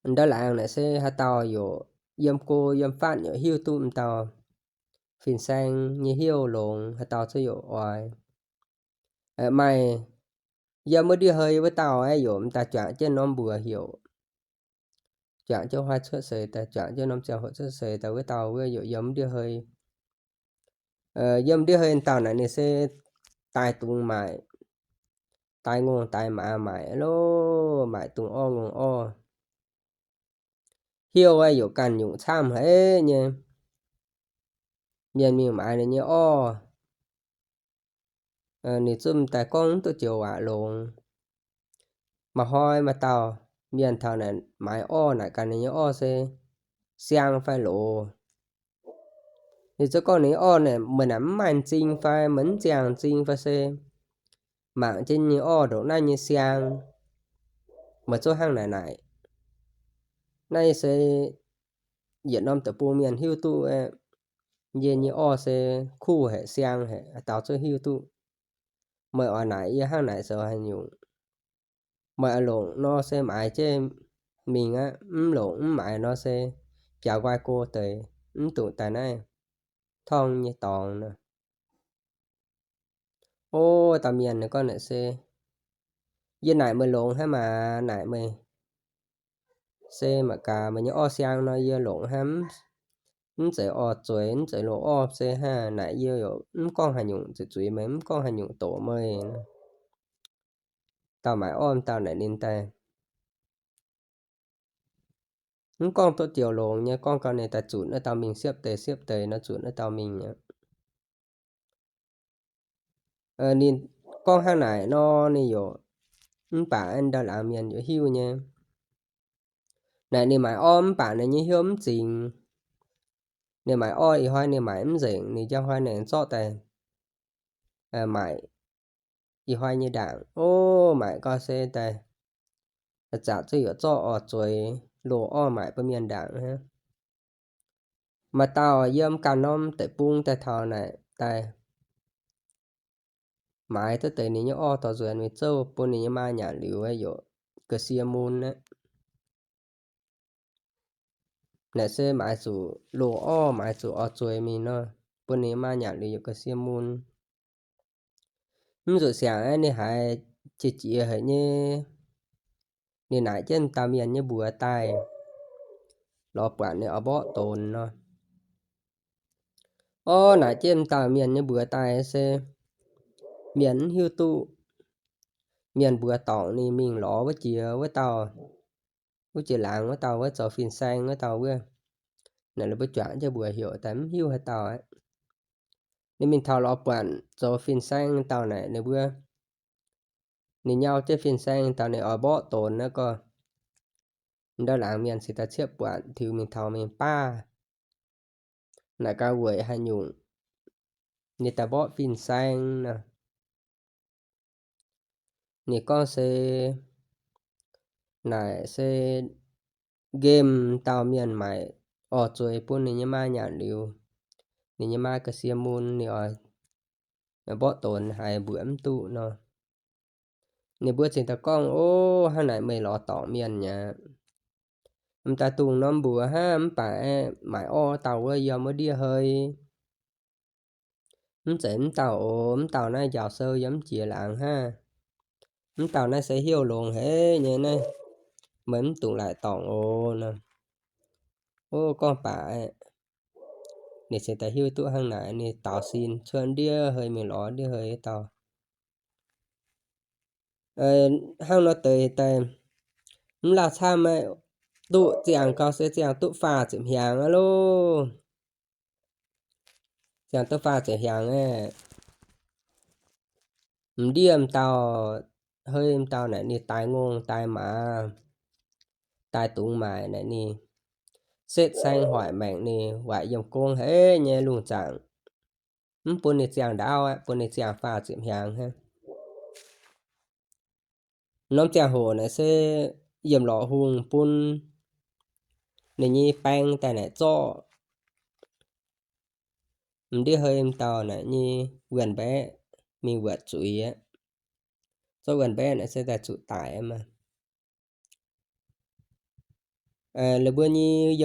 Ndau laangz naaic se haaix dauh yaac yiem go yiem fatv yaac hiuv duqv m'dauh fin-saeng nyei hnyouv longx, haaix dauh zungv yaac oix. Maaih yiem wuov ndie-hei wuov dauh aeqv, yaac m'daaih juangc jienv norm mbuox heuc, juangc jienv hnoi cuotv seix daaih, juangc jienv norm ziangh hoc cuotv seix daaih wuov dauh wuov yaac yiem ndie-hei. Yiem ndie-hei dauh naaic ninh se daaih dungz maaic, daaih ngongh daaih maaz maaic loh, maaic dungz orv ngongh orv. Heuc aeqv, yaac ganh nyungc camv haic nyei. Mienh mingh maaiz ninh nyei orv, ninh zungv m'daaih gorngv mv duqv joux waac longx. Maaih hnoi maaih dauh mienh taux naaic maaiz orv naaic ganh ninh nyei orv se siang fai loz. Ninh zungv gorngv ninh nyei orv naaic meih naaic mv maaih m'zing fai meih mv ziangh m'zing fai se mangc jienv nyei orv ndongc naaiv nyei siang, meih zungv hnangv naaic naaic. Naaiv se yietc norm deic-bung mienh hiuv duqv, yie nyei orv se kuv haic siang haic, dauh zungv hiuv duqv. Meih oix naaic yie hnangv naaic zoux haaix nyungc? Meih oix longc nor se maaiz jienv mingh aqv, mv longc mv maaiz nor se biaux nqoi go deix, mv dungx daaih naaiv torngv nyei dorngx nor. O, dauh mienh ninh gorngv naaic se, yie naaic meih longx hnangv maah, naaic meih se mangc gaax meih nyei orv siang nor yie longx hnangv, mv zeiz orv zueiz, mv zeiz loz-orv se hnangv naaic, yie yaac mv gorngv haaix nyungc, zuqc zuiz meih, mv gorngv haaix nyungc doqc meih. Dauh maaiz orv dauh naaic ninh daaih mv gorngv duqv joux longx nyei, gorngv gau ninh daaih zunc naaiv dauh mingh siepv deix siepv deix nor, zunc naaiv dauh mingh aqv. Ninh gorngv hnangv naaic nor ninh yaac mv baac ndau laangz mienh yaac hiuv nyei. Naaic ninh maaiz orv mv baac ninh nyei hnyouv mv zingx. Ninh maaiz orv ih hnoi ninh maaiz mv nzengc, ninh njang hnoi ninh zorqv daaih maaic ih hnoi nyei ndaangc. O, maaic gau se daaih zanc zuqc yaac zorqv orv zueiz loz-orv maaic bun mienh ndaangc hnangv. Maaih dauh yiem ganh norm deic-bung daaih taux naaic daaih maaiz duqv deix ninh nyei orv dorh nzuonx mingh zouv bun ninh nyei maa nyanc liuz yaac ga'sie mun aqv. Naaic se maaiz zuqc loz-orv, maaiz zuqc orv zueiz mingh nor, bun ninh nyei maa nyanc liuz yaac ga'sie mun. Mv zuqc siangx aeqv, ninh haiz qiex jiez haic nyei. Ninh naaic jienv dauh mienh nyei mbuox daaih, lorz buatc ninh oix mborqv donx nor. Orv, naaic jienv dauh mienh nyei mbuox daaih se mienh mv hiuv duqv. Mienh mbuox dorngc ninh mingh lorz wuov jiex wuov dauh, wuov jiex laangz wuov dauh wuov zoux fin-saeng wuov dauh wuov. Naaic ninh mbuo juangc jienv mbuox heuc daaih mv hiuv haaix dauh aqv. Ninh mingh taux lorz buatc zoux fin-saeng dauh naaic ninh mbuo, ninh nyau jienv fin-saeng dauh ninh oix mborqv donx naaiv gorx. Ndau laangz mienh cingx daaih ciepv buatc tiux mingh taux mingh baav naaic gaax weic haaix nyungc ninh daaih mborqv fin-saeng nor. Ninh gorngv se naaic se nqemh dauh mienh maaic orv zueiz bun ninh nyei maa nyanc liuz, ninh nyei maa ga'sie mun, ninh oix mborqv donx haiz mbuoqc mv duqv nor. Ninh mbuo cingx daaih gorngv, Ov, hnangv naaic meih lorz dorngc mienh mi'aqv. M'daaih dungx norm mbuox hnangv, mv baac aeqv, maaic orv dauh wuov yiem wuov ndiev hei. Mv zeiz mv dauh oc, mv dauh naaiv njaaux sou yiem mv jiex laangz hnangv. Mv dauh naaiv se heuc longx haic nyei naaiv, meih mv dungx laaic dorngc oc nor. Ov, gorngv baac aeqv, ninh cingx daaih hiuv duqv hnangv naaic, ninh daaux sin cuotv ndiev hei mingh lorz ndiev hei dauh. Hnangv nor deix daaih mv lauh camv aeqv, duqv ziangh gau se ziangh duqv faah ziepc hnyangx aqv loh. Ziangh duqv faah ziepc hnyangx aeqv, m'ndiev m'dauh, hei m'dauh naaic ninh daix ngongh daix maaz, daix dungz maaic naaic ninh setv saeng hoic maengc ninh waaic yiem gong haic nyei lungh zaangc, mv bun ninh ziangh ndaauv aqv, bun ninh ziangh faah ziepc hnyangx hnangv. Norm ziangh hoc naaic se Yiem Lorqc Hungh bun ninh nyei baeng daaih naaic zorqv m'ndiev hei m'dauh naaic nyei wuonh mbaeqv mingh wuotc zuiz aqv. Zorqv wuonh mbaeqv naaic se daaih zuqc daic aqv maah. Laaix mbuo nyei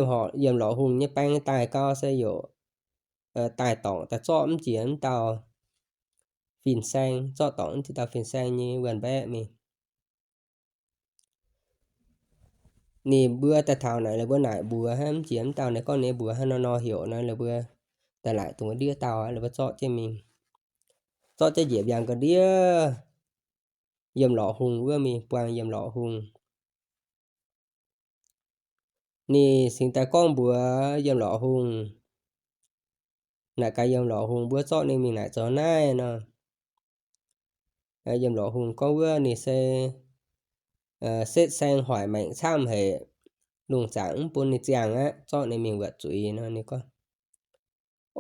Yiem Lorqc Hungh nyei baeng daaih gau se yaac daaih dorngc daaih zorqv mv jiex m'dauh fin-saeng, zorqv dorngc mv jiex dauh fin-saeng nyei wuonh mbaeqv mingh. Ninh mbuo daaih taux naaic, laaix mbuo naaic mbuox hnangv mv jiex m'dauh naaiv gorngv ninh mbuox hnangv nor nor heuc nor, laaix mbuo daaih laaic dungx ndiev dauh, laaix mbuo zorqv jienv mingh. Zorqv jienv njiec mbiaangx ga'ndiev Yiem Lorqc Hungh wuov mingh buangh Yiem Lorqc Hungh. Ninh cingx daaih gorngv mbuox Yiem Lorqc Hungh, naaic gaax Yiem Lorqc Hungh mbuo zorqv ninh mingh naaic zoux naaiv nor. Yiem Lorqc Hungh gorngv wuov ninh se setv saeng hoic maengc camv haic, lungh zaangc mv bun ninh ziangh aqv, zorqv ninh mingh wuotc zuiz nor. Ninh gorngv,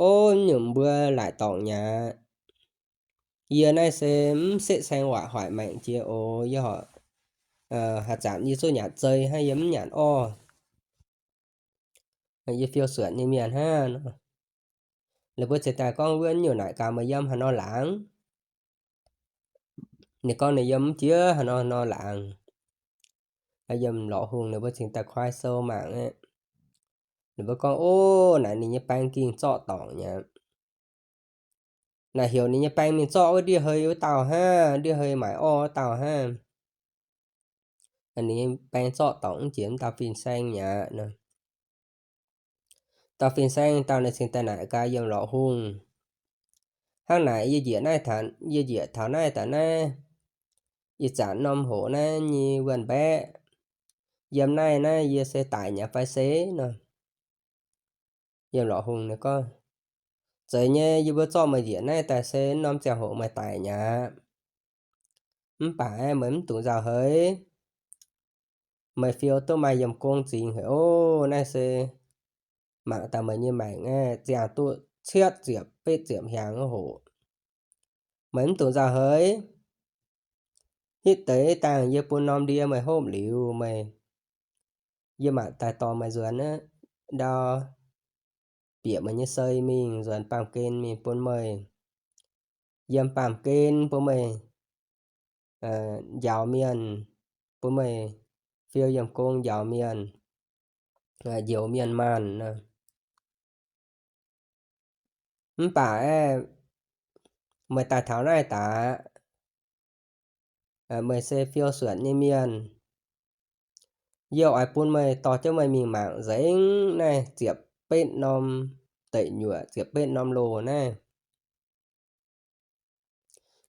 Ov, nyungc mbuo laaic dorngc nyei aqv. Yie naaiv se mv setv saeng waac hoic maengc jiex oc. Yie horpc haaix zanc yie zuqc nyanc zei hnangv, yie mv nyanc orv. Yie fiou suonc nyei mienh hnangv nor. Ninh mbuo cingx daaih gorngv, Wuov nyungc naaic gaax meih yiem haaix nor laangz? Ninh gorngv ninh yiem mv jiex haaix nor nor laangz. Yiem lorqc hungh ninh mbuo cingx daaih kuaai sou mangc aqv. Ninh mbuo gorngv, Ov, naaic ninh nyei baeng ging zorqv dorngc nyei. Naaic heuc ninh nyei baeng mingh zorqv wuov ndiev hei wuov dauh hnangv, ndiev hei maaic orv wuov dauh hnangv. Ninh nyei baeng zorqv dorngc mv jiex mv dauh fin-saeng mi'aqv nor. Dauh fin-saeng dauh naaic cingx daaih naaic gaax yiem lorqc hungh, Hnangv naaic yie njiec naaiv, yie njiec taux naaiv daaih naaiv, ih zanc norm hoc naaiv nyei wuon-mbaeqv, yiem naaiv naaiv yie se daic nyei fai se nor? Yiem lorqc hungh ninh gorngv, Zeiz nyei, yie mbuo zorqv meih njiec naaiv daaih se norm ziangh hoc meih daic nyei aqv. Mv baac meih mv dungx nzauh heix. Meih fiou duqv maaih yiem gong zingx haic oc. Naaiv se mangc daaih meih nyei maengc aeqv, ziangh duqv cietv ziepc betv ziepc hnyangx wuov hoc. Meih mv dungx nzauh heix. Hitv deix dangh yie bun norm ndie meih hopv liuz, meih, yie mangc daaih dorh meih nzuonx ndau, bieqc meih nyei sei mingh nzuonx baamh gen mingh bun meih. Yiem baamh gen bun meih njaaux mienh, bun meih fiou yiem gong njaaux mienh, njoux mienh maanh nor. Mv baac aeqv, meih daaih taux naaiv daaih, meih se fiou suonc nyei mienh. Yie oix bun meih, dorh jienv meih mingh mangc nzengc naaiv ziepc betv norm deic nyuoqc, ziepc betv norm loh naaiv.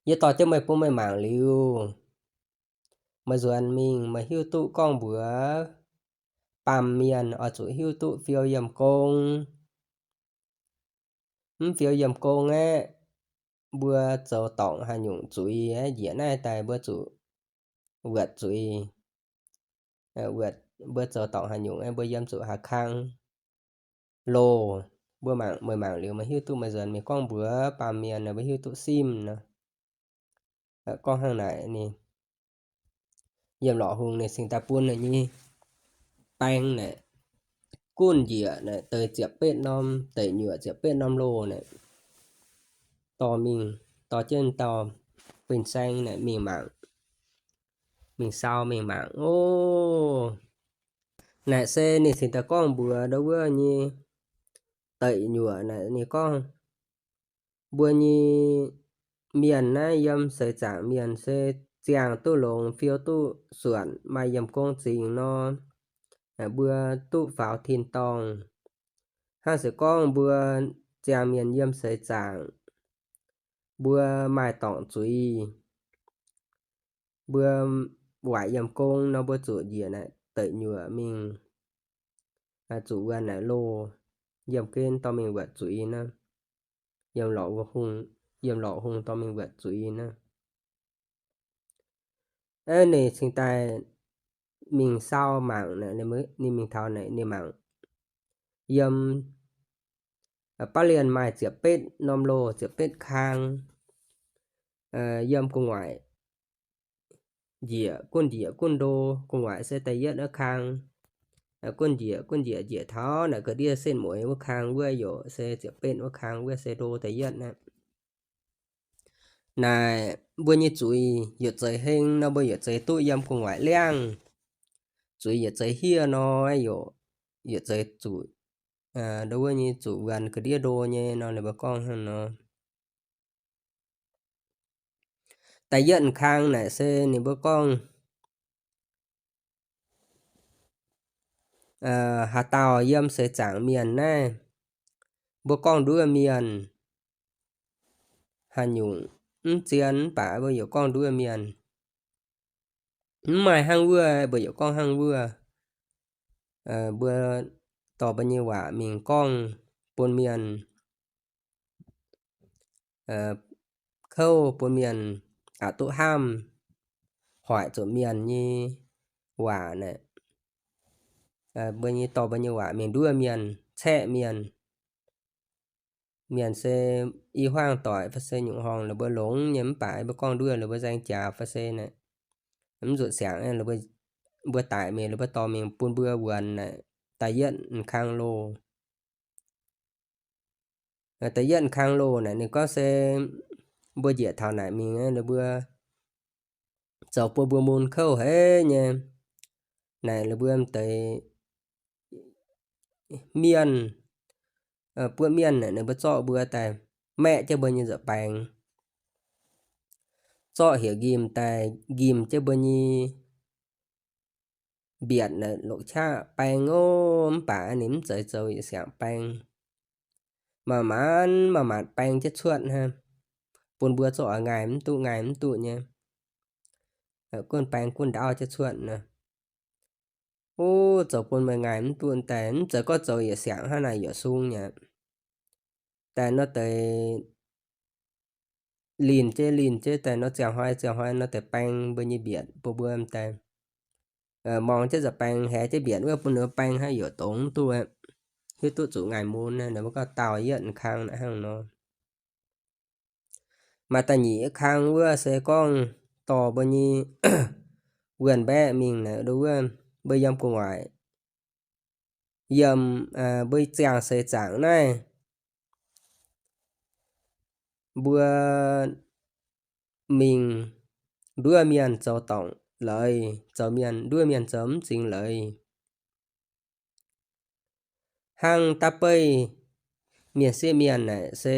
Yie dorh jienv meih bun meih mangc liuz, meih nzuonx mingh meih hiuv duqv gorngv mbuox baamh mienh oix zuqc hiuv duqv fiou yiem gong. Mv fiou yiem gong aeqv, mbuo zoux dorngc haaix nyungc zuiz aeqv, njiec naaiv daaih mbuo zuqc wuotc zuiz. Mbuo zoux dorngc haaix nyungc aeqv, mbuo yiem zuqc haaix kang loh. Mbuo mangc, meih mangc liuz meih hiuv duqv, meih nzuonx mingh gorngv mbuox baamh mienh, mbuo hiuv duqv simv nor. Gorngv hnangv naaic ninh, yiem lorqc hungh ninh cingx daaih bun ninh nyei baeng naaic, gunv njiec naaic deix ziepc betv norm deic nyuoqc, ziepc betv norm loh naaic, dorh mingh, dorh jienv dauh fin-saeng naaic mingh mangc, mingh sau mingh mangc oc. Naaic se ninh cingx daaih gorngv mbuox ndau wuov nyei deic nyuoqc naaic, ninh gorngv, Mbuo nyei mienh naaiv yiem seix zaangc mienh se ziangh duqv longx, fiou duqv suonc, maaih yiem gong zingx nor, mbuo duqv faaux tin-dorngh. Hnangv se gorngv mbuo ziangh mienh yiem seix zaangc, mbuo maaih dorngc zuiz, mbuo waaic yiem gong nor, mbuo zuqc njiec naaic deic nyuoqc mingh, zuqc wuonh naaic loh, yiem gen dorh mingh wuotc zuiz nor, yiem lorqc hungh, yiem lorqc hungh dorh mingh wuotc zuiz nor. Aeqv, ninh cingx daaih mingh sau mangc naaic, ninh mingh taux naaic ninh mangc yiem baav lienh maaih ziepc betv norm loh, ziepc betv kang, yiem gu'nguaaic njiec, gunv njiec gunv ndo. Gu'nguaaic se da'yietv wuov kang. Gunv njiec gunv njiec njiec taux naaic ga'ndiev setv mueiz wuov kang wuov, yaac se ziepc betv wuov kang wuov se ndo da'yietv aqv. Naaic mbuo nyei zuiz yietc zeiz heng nor, mbuo yietc zeiz duqv yiem gu'nguaaic liangv. Zuiz yietc zeiz hiev nor, yaac yietc zeiz zuqc, ndo wuov nyei zuqc wuonh ga'ndiev ndo nyei nor, ninh mbuo gorngv hnangv nor. Da'yietv kang naaic se ninh mbuo gorngv, haaix dauh yiem seix zaangc mienh naaiv, mbuo gorngv nduov mienh haaix nyungc mv zien mv baac mbuo yaac gorngv nduov mienh. Mv maaih hnangv wuov, mbuo yaac gorngv hnangv wuov. Mbuo dorh mbuo nyei waac mingh gorngv bun mienh, kouv bun mienh aqc duqv hnamv, hoic zuqc mienh nyei waac naaic. Mbuo nyei dorh mbuo nyei waac mingh nduov mienh, caeqv mienh, mienh se i hmuangv doic fai se nyungc horngh la'buo longx nyei mv baac mbuo gorngv nduov la'buo nzaeng jaax fai se naaic, mv nzuqc siangx, mbuo daic mingh la'buo dorh mingh bun mbuo wuonx naaic, da'yietv kang loh. Da'yietv kang loh naaic ninh gorngv se mbuo njiec taux naaic mingh, ninh mbuo zoux bun mbuo mun kouv haic nyei. Naaic ninh mbuo m'deix mienh, buov mienh naaic ninh mbuo zorqv mbuo daaih maeqv jienv mbuo nyei nza'baengx, zorqv heuc nqimh daaih nqimh jienv mbuo nyei mbietc naaic longc qaqv baeng ov, mv baac ninh mv zeiz zoux yietc siangx baeng. Maaih maanc maaih maanc baeng jienv cuotv hnangv, bun mbuo zungv oix ngaih mv duqv, ngaih mv duqv nyei. Gunv baeng gunv ndaauv jienv cuotv nor, ov, zoux bun meih ngaih mv duqv daaih, mv zeiz gorngv zoux yietc siangx hnangv naaic yietc sung nyei. Daaih nor deix linh jienv linh jienv daaih nor ziangh hnoi ziangh hnoi nor deix baeng mbuo nyei mbietc bun mbuo daaih. Mong jienv nza'baeng haiz jienv mbietc wuov bun ninh mbuo baeng hnangv youc dongz duqv, hiuv duqv zuqc ngaih mun, ninh mbuo gorngv daauh yietv kang naaiv hnangv nor. Maaih da'nyeic kang wuov se gorngv dorh mbuo nyei wuonh mbaeqv mingh naaic, wuov mbuo yiem gu'nguaaic, yiem mbuo ziangh seix zaangc naaiv, mbuo mingh nduov mienh zoux dorngc leiz, zoux mienh, nduov mienh zoux mv zingx leiz. Hnangv da'beiv mienh sieqv mienh naaic se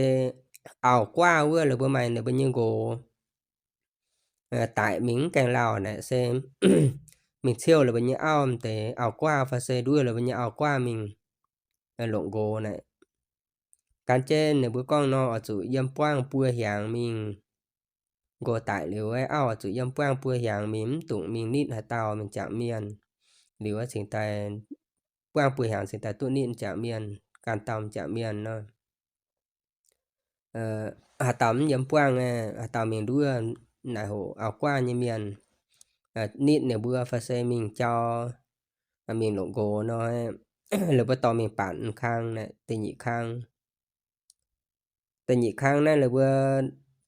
auv-guaav wuov, la'buo maaih ninh mbuo nyei nqox daic mingh mv gaengh lauh naaic se mingh ciouh la'buo nyei auv m'deix auv-guaav fai se nduov la'buo nyei auv-guaav mingh longc nqox naaic. Gan jienv ninh mbuo gorngv nor oix zuqc yiem buangv buo hiaangx mingh. Nqox daic liuz, auv oix zuqc yiem buangv buo hiaangx mingh, mv dungx mingh nitv haaix dauh mingh jangc mienh. Liuz cingx daaih, buangv buo hiaangx cingx daaih duqv nitv jangc mienh, ganh dauh jangc mienh nor. Haaix dauh mv yiem buangv, haaix dauh mingh nduov, naaic hoc auv-guaav nyei mienh nitv ninh mbuo fai se mingh jauv, mingh longc nqox nor, la'buo dorh mingh banc kang naaic, da'nyeic kang. Da'nyeic kang naaiv la'buo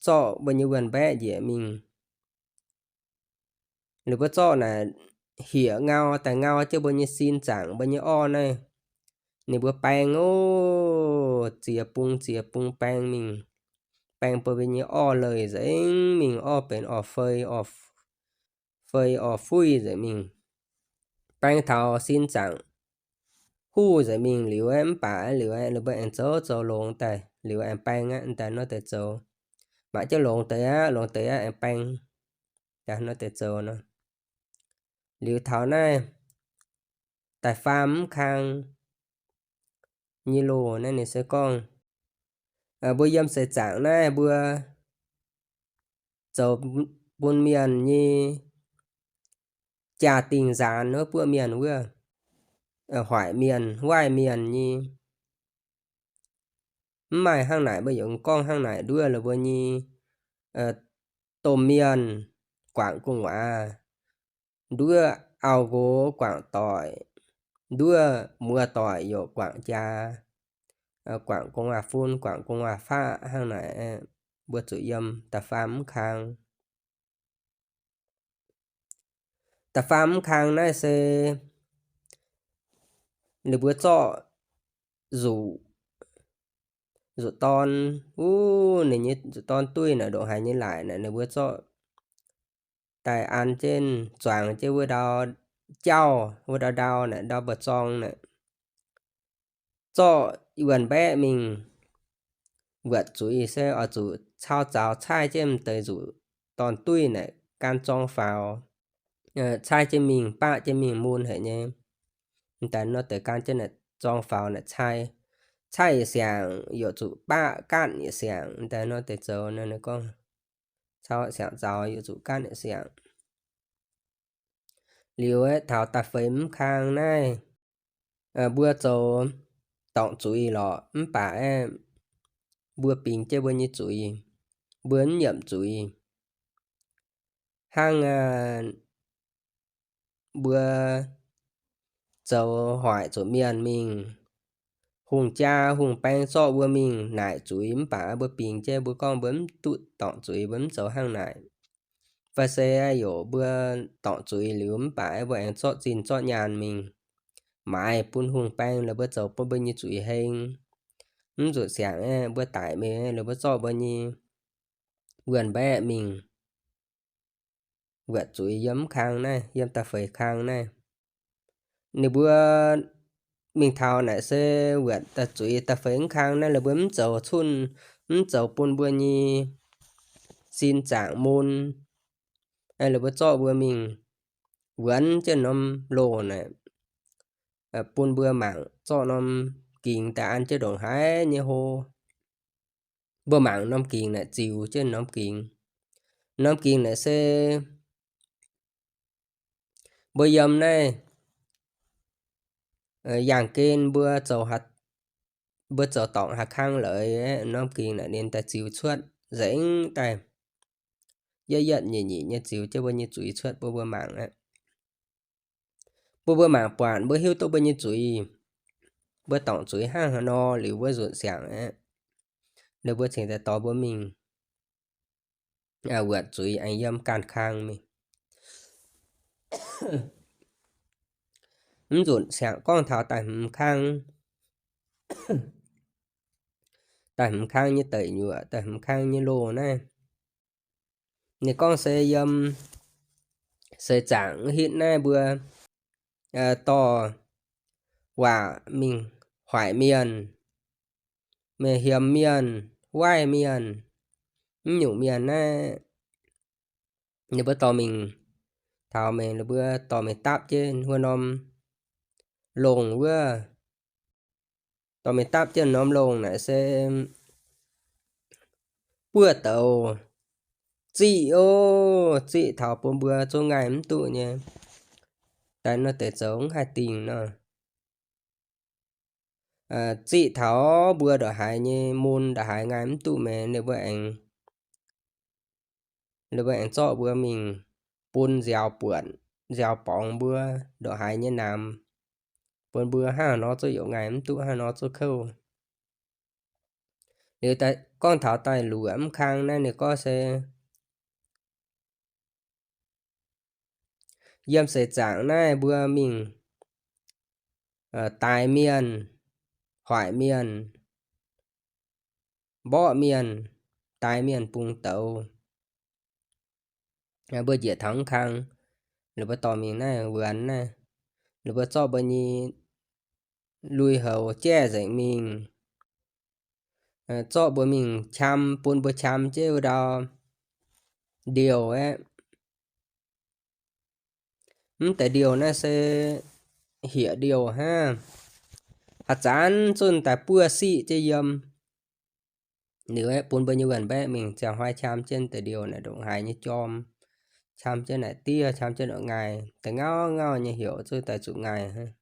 zorqv mbuo nyei wuonh mbaeqv njiec mingh. La'buo zorqv naaic, hieqc ngau daaih, ngau jienv mbuo nyei sin zaangc, mbuo nyei orv naaiv. Ninh mbuo baeng ov, ziex bung ziex bung baeng mingh. Baeng bun mbuo nyei orv leih nzengc mingh, orv benx orv fei, orv fei orv fuih nzengc mingh. Baeng taux sin zaangc huv nzengc mingh liuz, mv baac liuz, ninh mbuo aengx zoux zoux longx daaih, liuz aengx baeng aqv, daaih nor deix zoux. Mangc jienv longx deix aqv, longx deix aqv, aengx baeng, daaih nor deix zoux nor. Liuz taux naaiv da'faam mv kang nyei loh naaiv ninh se gorngv, mbuo yiem seix zaangc naaiv mbuo zoux bun mienh nyei jaa-dingh nzaanx wuov, buoqv mienh wuov, hoic mienh, waaiv mienh nyei. Mv maaih hnangv naaic, mbuo yaac gorngv hnangv naaic nduov la'mbuo nyei domh mienh guangc gu'nguaaz, nduov auv-nqox guangc doic, nduov muoz-doic yaac guangc jaax, guangc gu'nguaaz-fun, guangc gu'nguaaz-faqv hnangv naaic. Mbuo zuqc yiem da'faam mv kang. Da'faam mv kang naaiv se ninh mbuo zorqv nzuqc, nzuqc dorn, wuov ninh nyei nzuqc dorn duih naaic, ndongc haaix nyei laaic naaic, ninh mbuo zorqv daaih an jienv zuangx jienv wuov ndau jauv, wuov ndau ndau naaic, ndau mba'zorng naaic, zorqv wuonh mbaeqv mingh wuotc zuiz se oix zuqc cau zaux caaiv jienv m'deix nzuqc dorn duih naaic gan zorng faaux, caaiv jienv mingh, baqv jienv mingh mun haic nyei. M'daaih nor deix gan jienv naaic zorng faaux naaic caaiv, caaiv yietc siangx yaac zuqc baqv gaatv yietc siangx. M'daaih nor deix zoux nor, ninh gorngv cau siangx zaux yaac zuqc gaatv yietc siangx. Liuz aeqv, taux da'feix mv kang naaiv, mbuo zoux dorngc zuiz lorqc, mv baac aeqv, mbuo bingx jienv mbuo nyei zuiz, mbuo mv nyiemc zuiz. Hnangv mbuo zoux hoic zuqc mienh mingh, hungh jaa hungh baeng zorqv mbuo mingh naaic zuiz mv baac mbuo bingx jienv mbuo gorngv mbuo mv duqv dorngc zuiz, mbuo mv zoux hnangv naaic. Fai se yaac mbuo dorngc zuiz liuz mv baac mbuo aengx zorqv zinh zorqv nyaanh mingh maaiz bun hungh baeng, lorz mbuo zoux bun mbuo nyei zuiz heng. Mv nzunc siangx aeqv, mbuo daic mingh lorz mbuo zorqv mbuo nyei wuonh mbaeqv mingh wuotc zuiz yiem mv kang naaiv, yiem da'feix kang naaiv. Ninh mbuo mingh taux naaic se wuotc da'zuiz da'feix mv kang naaiv, lorz mbuo mv zoux cunh, mv zoux bun mbuo nyei sin zaangc mun, lorz mbuo zorqv mbuo mingh wuonx jienv norm loh naaic, bun mbuo mangc zorqv norm gingx daaih an jienv ndongc haaix nyei hlo. Mbuo mangc norm gingx naaic ziux jienv norm gingx. Norm gingx naaic se mbuo yiem naaiv yangh gen mbuo zoux, mbuo zoux dorngc haaix kang lorqc, norm gingx naaic ninh daaih ziux cuotv nzengc daaih, yietv yietv nyeic nyeic nyei ziux jienv mbuo nyei zuiz cuotv bun mbuo mangc aqv. Bun mbuo mangc buatc mbuo hiuv duqv mbuo nyei zuiz, mbuo dorngc zuiz hnangv haaix nor liuz mbuo nzunc siangx aqv, ninh mbuo cingx daaih dorh mbuo mingh wuotc zuiz aengx yiem ganh kang mingh. Mv nzunc siangx gorngv taux da'hmz kang, da'hmz kang nyei deic nyuoqc, da'hmz kang nyei loh naaiv, ninh gorngv se yiem seix zaangc hitv naaiv mbuo dorh waac mingh hoic mienh, mienh hiemx mienh, waaiv mienh, mv nyungc mienh naaiv, ninh mbuo dorh mingh, taux mingh ninh mbuo dorh mingh dapv jienv wuov norm longh wuov, dorh mingh dapv jienv norm longh naaic se buov douz ziqv oc, ziqv taux bun mbuo zungv ngaih mv duqv nyei. Daaih nor deix zoux mv haih dingh nor. Ziqv taux mbuo ndongc haaix nyei mun ndongc haaix ngaih mv duqv meix, ninh mbuo aengx, ninh mbuo aengx zorqv mbuo mingh bun nziaaux buonc, nziaaux borngz mbuo ndongc haaix nyei namx, bun mbuo hnangv haaix nor zuqc youc ngaih mv duqv, hnangv haaix nor zuqc kouv. Liuz gorngv taux daaih luoqc mv kang naaiv ninh gorngv se yiem seix zaangc naaiv mbuo mingh daix mienh, hoic mienh, mborqv mienh, daix mienh bungx douz. Mbuo njiec taux mv kang, ninh mbuo dorh mingh naaiv wuonx naaiv, ninh mbuo zorqv mbuo nyei lui-houx jaiv nzengc mingh, zorqv mbuo mingh qam, bun mbuo qam jienv wuov ndau ndiouh aeqv. Mv deix ndiouh naaiv se hieqc ndiouh hnangv, haaix zanc zunv daaih buov siqv jienv yiem. Liuz aeqv, bun mbuo nyei wuonh mbaeqv mingh ziangh hnoi qam jienv deix ndiouh naaic ndongc haaix nyei jorm, qam jienv naaic diev, qam jienv ndongc ngaih, deix ngauv ngauh nyei heuc zuqc daaih zuqc ngaih hnangv.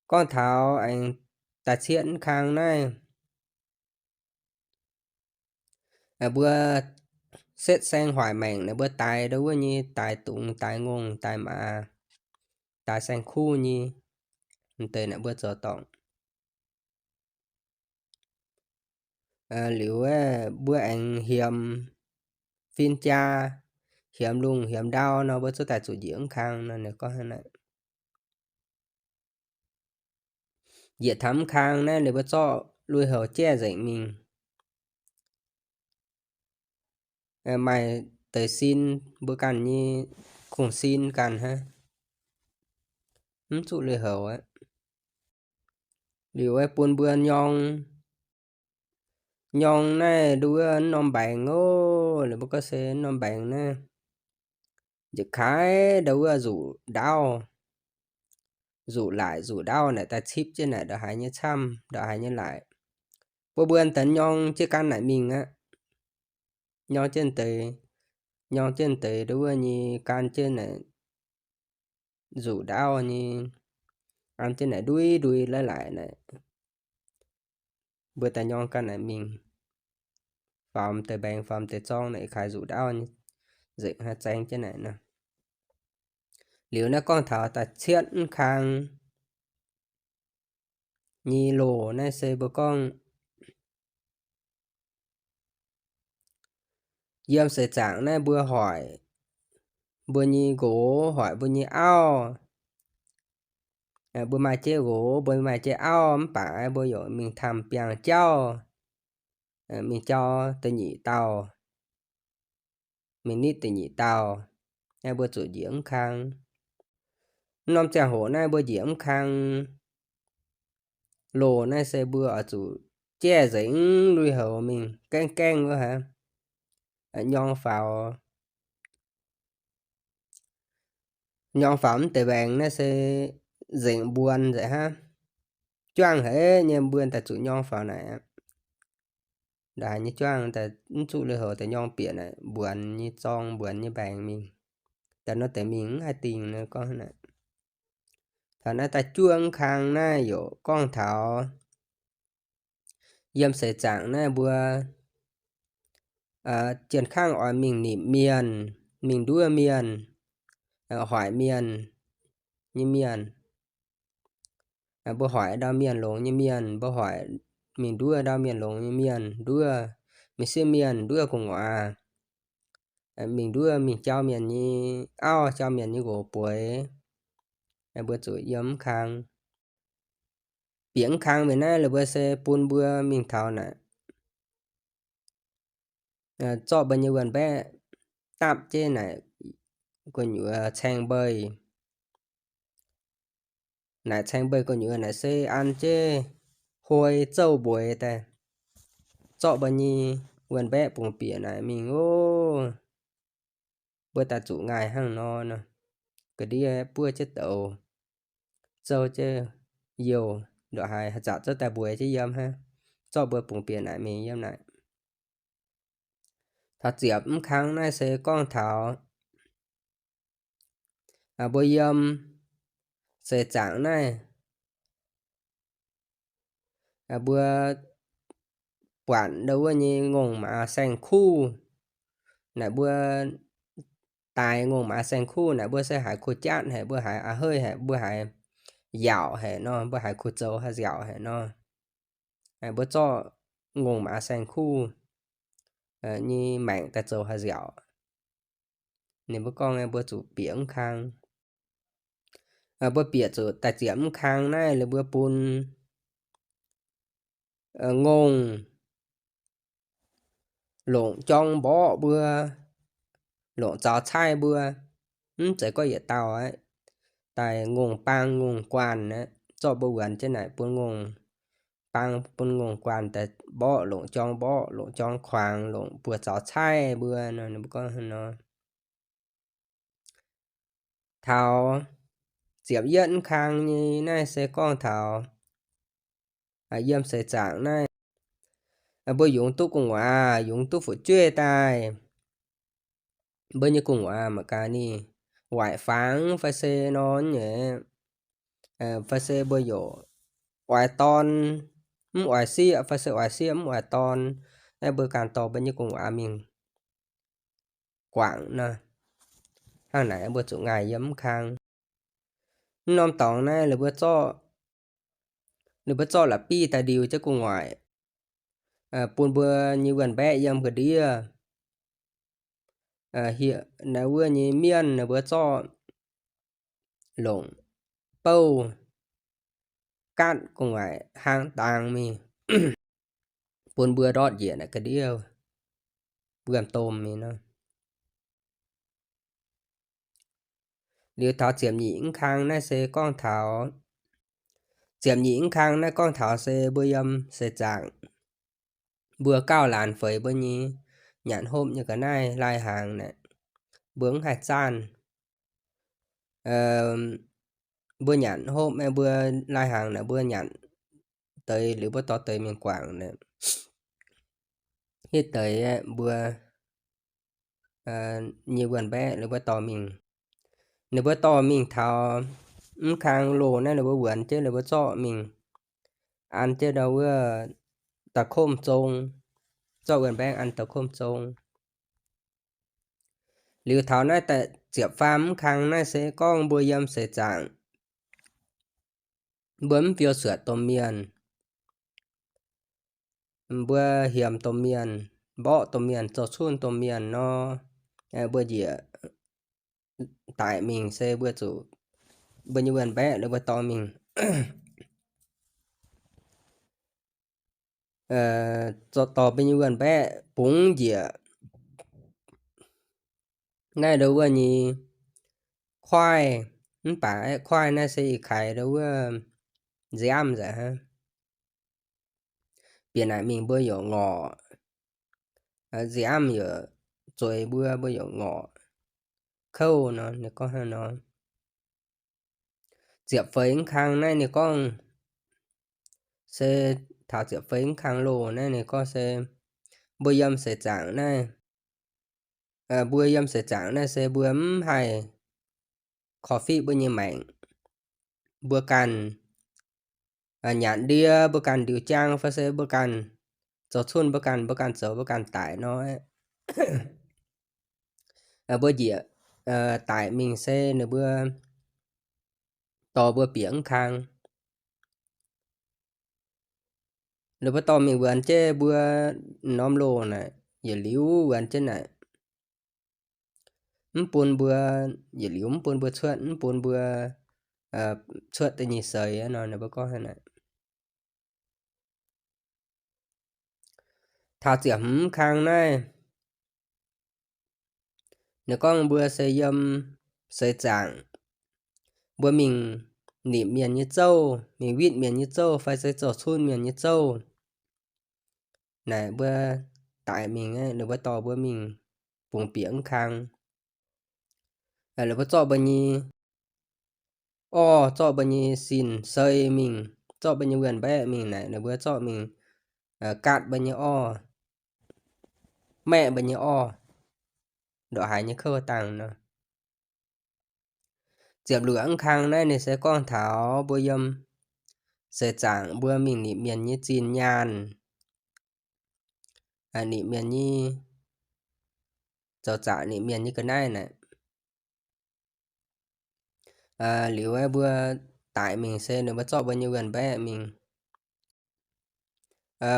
Gorngv taux aengx da'cietv mv kang naaiv, mbuo setv saeng hoic maengc naaic, mbuo daix ndau wuov nyei, daix dungz, daix ngongh, daix maaz, daix saeng-kuv nyei, m'deix naaic mbuo zoux dorngc. Liuz mbuo aengx hiemx fin-jaa, hiemx lungh hiemx ndau nor, mbuo zuqc daaih zuqc njiec mv kang nor, ninh gorngv hnangv naaic. Njiec taux mv kang naaiv, ninh mbuo zorqv lui-houx jaiv nzengc mingh. Maaih deix sin, mbuo ganh nyei kungx-sin ganh hnangv, mv zuqc lui-houx aqv. Liuz aeqv, bun mbuo nyorng, nyorng naaiv nduov norm mbaengx oc. Liuz mbuo gorngv se norm mbaengx naaiv njiec kaaix ndau wuov nzuqc ndaauv, nzuqc laaic nzuqc ndaauv naaic daaih cipv jienv naaic ndongc haaix nyei camv, ndongc haaix nyei laaic. Mbuo mbuo daaih nyorng jienv gan naaic mingh aqv. Nyorng jienv deix, nyorng jienv deix nduov wuov nyei gan jienv naaic nzuqc ndaauv nyei, an jienv naaic ndui ndui laiv laaic naaic. Mbuo daaih nyorng gan naaic mingh, faaux m'deix mbaengx, faaux m'deix zorng naaic, kaaix nzuqc ndaauv nyei nzengc hnangv zaeng jienv naaic nor. Liuz naaiv gorngv taux da'cietv mv kang, nyei loz naaiv se mbuo gorngv yiem seix zaangc naaiv mbuo hoic mbuo nyei nqox, hoic mbuo nyei auv. Mbuo maaih jienv nqox, mbuo maaih jienv auv, mv baac mbuo yaac mingh tamh biangh jauv, mingh jauv da'nyeic dauh, mingh nitv da'nyeic dauh, mbuo zuqc njiec mv kang. Mv norm ziangh hoc naaiv mbuo njiec mv kang loz naaiv se mbuo oix zuqc jaiv nzengc lui-houx mingh gaengh gaengh wuov haic, nyorng faaux. Nyorng faaux mv deix mbaengx naaiv se nzengc mbuonx nzengc hnangv. Juangv haic nyei mbuonx daaih zuqc nyorng faaux naaic aqv. Ndongc haaix nyei juangv daaih mv zuqc lui-houx daaih nyorng bieqc naaic mbuonx nyei zorng, mbuonx nyei mbaengx mingh. Daaih nor deix mingh mv haih dingh nor gorngv naaic. Taux naaiv daaih juov mv kang naaiv yaac gorngv taux yiem seix zaangc naaiv mbuo jien kangv oix mingh nimc mienh, mingh nduov mienh, hoic mienh nyei mienh. Mbuo hoic ndau mienh longx nyei mienh, mbuo hoic mingh nduov ndau mienh longx nyei mienh, nduov mingh sieqv mienh, nduov gu'nguaaz, mingh nduov mingh jauv mienh nyei auv, jauv mienh nyei nqox bueix. Mbuo zuqc yiem mv kang. Bieqc mv kang mingh naaiv la'buo se bun mbuo mingh taux naaic, zorqv mbuo nyei wuonh mbaeqv dapv jienv naaic gu'nyuoz caeng mbei. Naaic caeng mbei gu'nyuoz naaic se an jienv huoi zouv mbueix daaih, zorqv mbuo nyei wuonh mbaeqv bungx bieqc naaic mingh ov. Mbuo daaih zuqc ngaih hnangv nor nor, ga'ndiev buov jienv douz, zouv jienv youh, ndongc haaix haaix zanc zouv daaih mbueix jienv yiem hnangv, zorqv mbuo bungx bieqc naaic mingh yiem naaic. Taux ziepc mv kang naaiv se gorngv taux mbuo yiem seix zaangc naaiv, mbuo buatc ndau wuov nyei ngongh maaz saeng-kuv. Naaic mbuo daaix ngongh maaz saeng-kuv naaic mbuo se haiz kuh jatv haic, mbuo haiz a'heiv haic, mbuo haiz yaauc haic nor, mbuo haiz kuh zoux haaix nziaauc haic nor. Mbuo zorqv ngongh maaz saeng-kuv nyei maengc daaih zoux haaix nziaauc. Ninh mbuo gorngv mbuo zuqc bieqc mv kang. Mbuo bieqc zuqc daaih ziepc mv kang naaiv, ninh mbuo bun ngongh longc jorng mborqv mbuo, longc zaux caaiv mbuo, mv zeiz gorngv yietc dauh aqv. Daaih ngongh bang ngongh guanh aqv, zorqv mbuo wuonx jienv naaic bun ngongh bang bun ngongh guanh daaih mborqv, longc jorng mborqv, longc jorng kuangx, longc buoz zaux caaiv mbuo nor, ninh mbuo gorngv hnangv nor. Taux ziepc yietv mv kang nyei naaiv se gorngv taux yiem seix zaangc naaiv, mbuo yungz duqv gu'nguaaz, yungz duqv fu'jueiv daaih, mbuo nyei gu'nguaaz mangc gaax ninh waaic fangx fai se nor nyei, fai se mbuo yaac oix dorn mv oix sieqv, fai se oix sieqv mv oix dorn, naaiv mbuo ganh dorh mbuo nyei gu'nguaaz mingh guangc nor. Hnangv naaic mbuo zuqc ngaih yiem mv kang. Mv norm dorngx naaiv ninh mbuo zorqv, ninh mbuo zorqv la'bieiv daaih ndiux jienv gu'nguaaic, bun mbuo nyei wuonh mbaeqv yiem ga'ndiev. Hiex naaiv wuov nyei mienh ninh mbuo zorqv longc bouh gatv gu'nguaaic hlang dangx mingh, bun mbuo ndortv njiec naaic ga'ndiev wuom-domh mingh nor. Liuz taux ziepc nyeic mv kang naaiv se gorngv taux, ziepc nyeic mv kang naaiv gorngv taux se mbuo yiem seix zaangc, mbuo gauh laanh feix mbuo nyei nyanc hopv nyei ga'naaiv lai-hnaangx naaic, mbuo mv haih zaanh. Mbuo nyanc hopv, mbuo lai-hnaangx naaic mbuo nyanc deix liuz mbuo dorh deix mingh guangc naaic, hitv deix mbuo nyei wuonh mbaeqv liuz mbuo dorh mingh. Ninh mbuo dorh mingh taux mv kang loz naaiv ninh mbuo wuonx jienv ninh mbuo zorqv mingh an jienv ndau wuov da'komv zong, zorqv wuonh mbaeqv an da'komv zong. Liuz taux naaiv da'ziepc faam mv kang naaiv se gorngv mbuo yiem seix zaangc, mbuo mv fiou suotc domh mienh, mbuo hiemx domh mienh, mborqv domh mienh, zoux cunh domh mienh nor, mbuo njiec daic mingh se mbuo zuqc mbuo nyei wuonh mbaeqv ninh mbuo dorh mingh, dorh mbuo nyei wuonh mbaeqv bungx njiec. Naaiv ndo wuov nyei kuaaiv, mv baac kuaaiv naaiv se ih kaaix ndo wuov nziaamv nzengc hnangv. Bieqc naaic mingh mbuo yaac ngorc, nziaamv yaac zueiz mbuo, mbuo yaac ngorc kouv nor. Ninh gorngv hnangv nor. Ziepc feix mv kang naaiv ninh gorngv se, taux ziepc feix mv kang loh naaiv ninh gorngv se mbuo yiem seix zaangc naaiv, mbuo yiem seix zaangc naaiv se mbuo mv haih korv-fiqv mbuo nyei maengc. Mbuo ganh nyanc ndie, mbuo ganh ndiux jaang fai se mbuo ganh zoux cunh mbuo ganh, mbuo ganh zoux mbuo ganh daic nor, mbuo njiec daic mingh se ninh mbuo dorh mbuo bieqc mv kang. Ninh mbuo dorh mingh wuonx jienv mbuo norm loh naaic, yietc liuz wuonx jienv naaic, mv bun mbuo, yietc liuz mv bun mbuo cuotv, mv bun mbuo cuotv da'nyeic seix nor, ninh mbuo gorngv hnangv naaic. Taux ziepc hmz kang naaiv, ninh gorngv mbuo se yiem seix zaangc, mbuo mingh nimc mienh nyei zouv, mingh witv mienh nyei zouv fai se zoux cunh mienh nyei zouv naaic, mbuo daic mingh, ninh mbuo dorh mbuo mingh bungx bieqc mv kang. Ninh mbuo zorqv mbuo nyei orv, zorqv mbuo nyei sin-sei mingh, zorqv mbuo nyei wuonh mbaeqv mingh naaic, ninh mbuo zorqv mingh gaatv mbuo nyei orv, maeqv mbuo nyei orv, ndongc haaix nyei kouv dangh nor. Ziepc luoqc mv kang naaiv ninh se gorngv taux mbuo yiem seix zaangc mbuo mingh nimc mienh nyei zinh nyaanh, nimc mienh nyei, zoux zaqc nimc mienh nyei ga'naaiv naaic. Liuz mbuo daic mingh se ninh mbuo zorqv mbuo nyei wuonh mbaeqv mingh,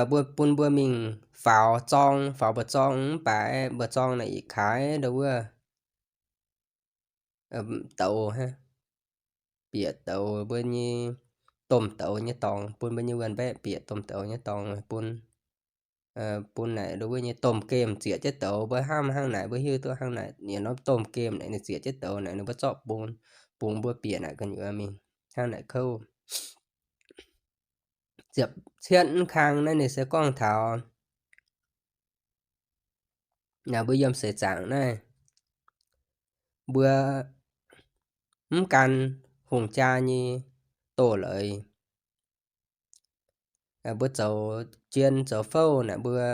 mbuo bun mbuo mingh faaux zorng, faaux mbu'zorng, mv baac mbu'zorng naaic ih kaaix ndo wuov douz, bieqc douz, mbuo nyei domh douz nyei dorngx, bun mbuo nyei wuonh mbaeqv bieqc domh douz nyei dorngx bun, bun naaic ndo wuov nyei domh gemh zieqc jienv douz. Mbuo hnamv hnangv naaic, mbuo hiuv duqv hnangv naaic, yietc norm domh gemh naaic ninh zieqc jienv douz naaic, ninh mbuo zorqv bun, bungx mbuo bieqc naaic gu'nyuoz mingh hnangv naaic kouv. Ziepc cietv mv kang naaiv ninh se gorngv taux naaic mbuo yiem seix zaangc naaiv, mbuo mv gan hungh jaa nyei doz-leiz, mbuo zoux jien zoux fouv naaic, mbuo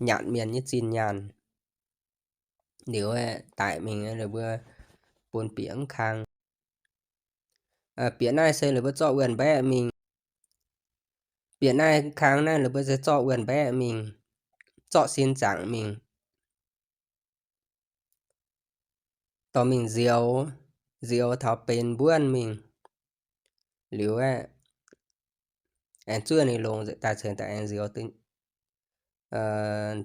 nyanc mienh nyei zinh nyaanh, liuz daic mingh ninh mbuo bun bieqc mv kang. Bieqc naaiv se ninh mbuo zorqv wuonh mbaeqv mingh. Bieqc naaiv kang naaiv ninh mbuo se zorqv wuonh mbaeqv mingh, zorqv sin zaangc mingh, dorh mingh nzioux, nzioux taux benx mbuonv mingh. Liuz aeqv, aengx zuov ninh longx nzengc daaih ceix daaih aengx nzioux,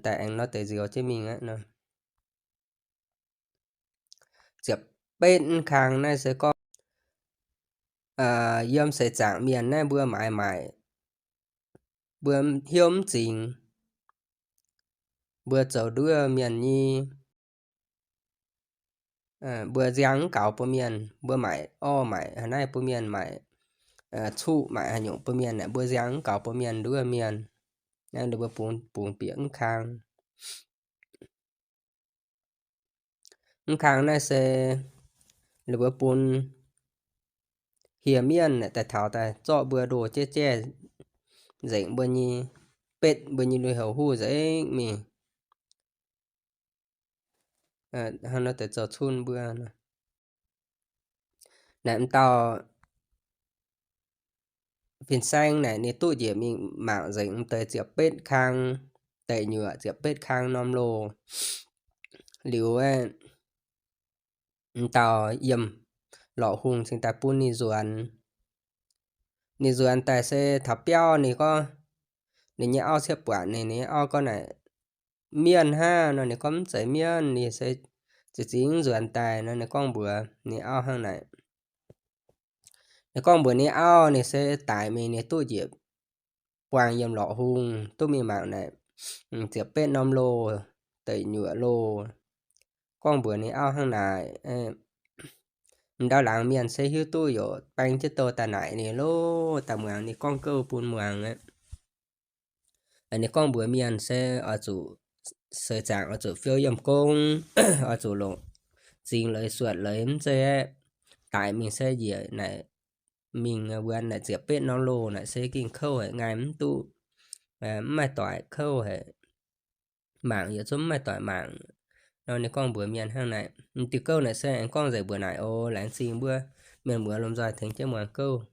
daaih aengx nor deix nzioux jienv mingh aqv nor. Ziepc betv mv kang naaiv se gorngv yiem seix zaangc mienh naaiv mbuo maaiz maaic, mbuo hnyouv mv zingx, mbuo zoux nduov mienh nyei, mbuo nziang mv gaux bun mienh, mbuo maaic orv maaic haaix naaiv bun mienh, maaic cuqv maaic haaix nyungc bun mienh aeqv, mbuo nziang mv gaux bun mienh nduov mienh. Naaiv ninh mbuo bungx, bungx bieqc mv kang. Mv kang naaiv se ninh mbuo bun hieh mienh naaic daaih taux daaih zorqv mbuo ndoh jaiv jaiv nzengc mbuo nyei, betv mbuo nyei lui-houx huv nzengc mingh. Hnangv nor deix zoux cun mbuo naaic, m'dauh fin-saeng naaic ninh duqv njiec mingh mangc nzengc m'deix ziepc betv kang, deic nyuoqc ziepc betv kang norm loh. Liuz aeqv, m'dauh yiem lorqc hungh cingx daaih bun ninh nzuonx. Ninh nzuonx daaih se taux biauv ninh gorngv, ninh nyei auv ciev buatc ninh, ninh nyei auv gorngv naaic, mienh hnangv nor, ninh gorngv mv zeiz mienh, ninh se ziex zingx nzuonx daaih nor, ninh gorngv mbuox ninh auv hnangv naaic. Ninh gorngv mbuox ninh auv, ninh se daic mingh ninh duqv njiec buangh yiem lorqc hungh, duqv mingh mangc naaic, ziepc betv norm loh, deic nyuoqc loh. Gorngv mbuox ninh auv hnangv naaic. M'ndau laangz mienh se hiuv duqv yaac baeng jienv douh daaih naaic ninh loh, daaih muangx ninh gorngv gouv bun muangx aqv. Ninh gorngv mbuox mienh se oix zuqc seix zaangc oix zuqc fiou yiem gong, oix zuqc longc zingx leiz suotc leiz, mv zeiz aeqv, daic mingh se njiec naaic, mingh wuonx naaic ziepc betv norm loh naaic se gengh kouv haic, ngaih mv duqv, mv maaih doic kouv haic, mangc yaac zungv mv maaih doic mangc nor. Ninh gorngv mbuox mienh hnangv naaic. Diuh gouv naaic se aengx gorngv nzengc mbuox naaic oc. Laengz zingh mbuo mienh muoz lomh nzoih tengx jienv muangx gouv.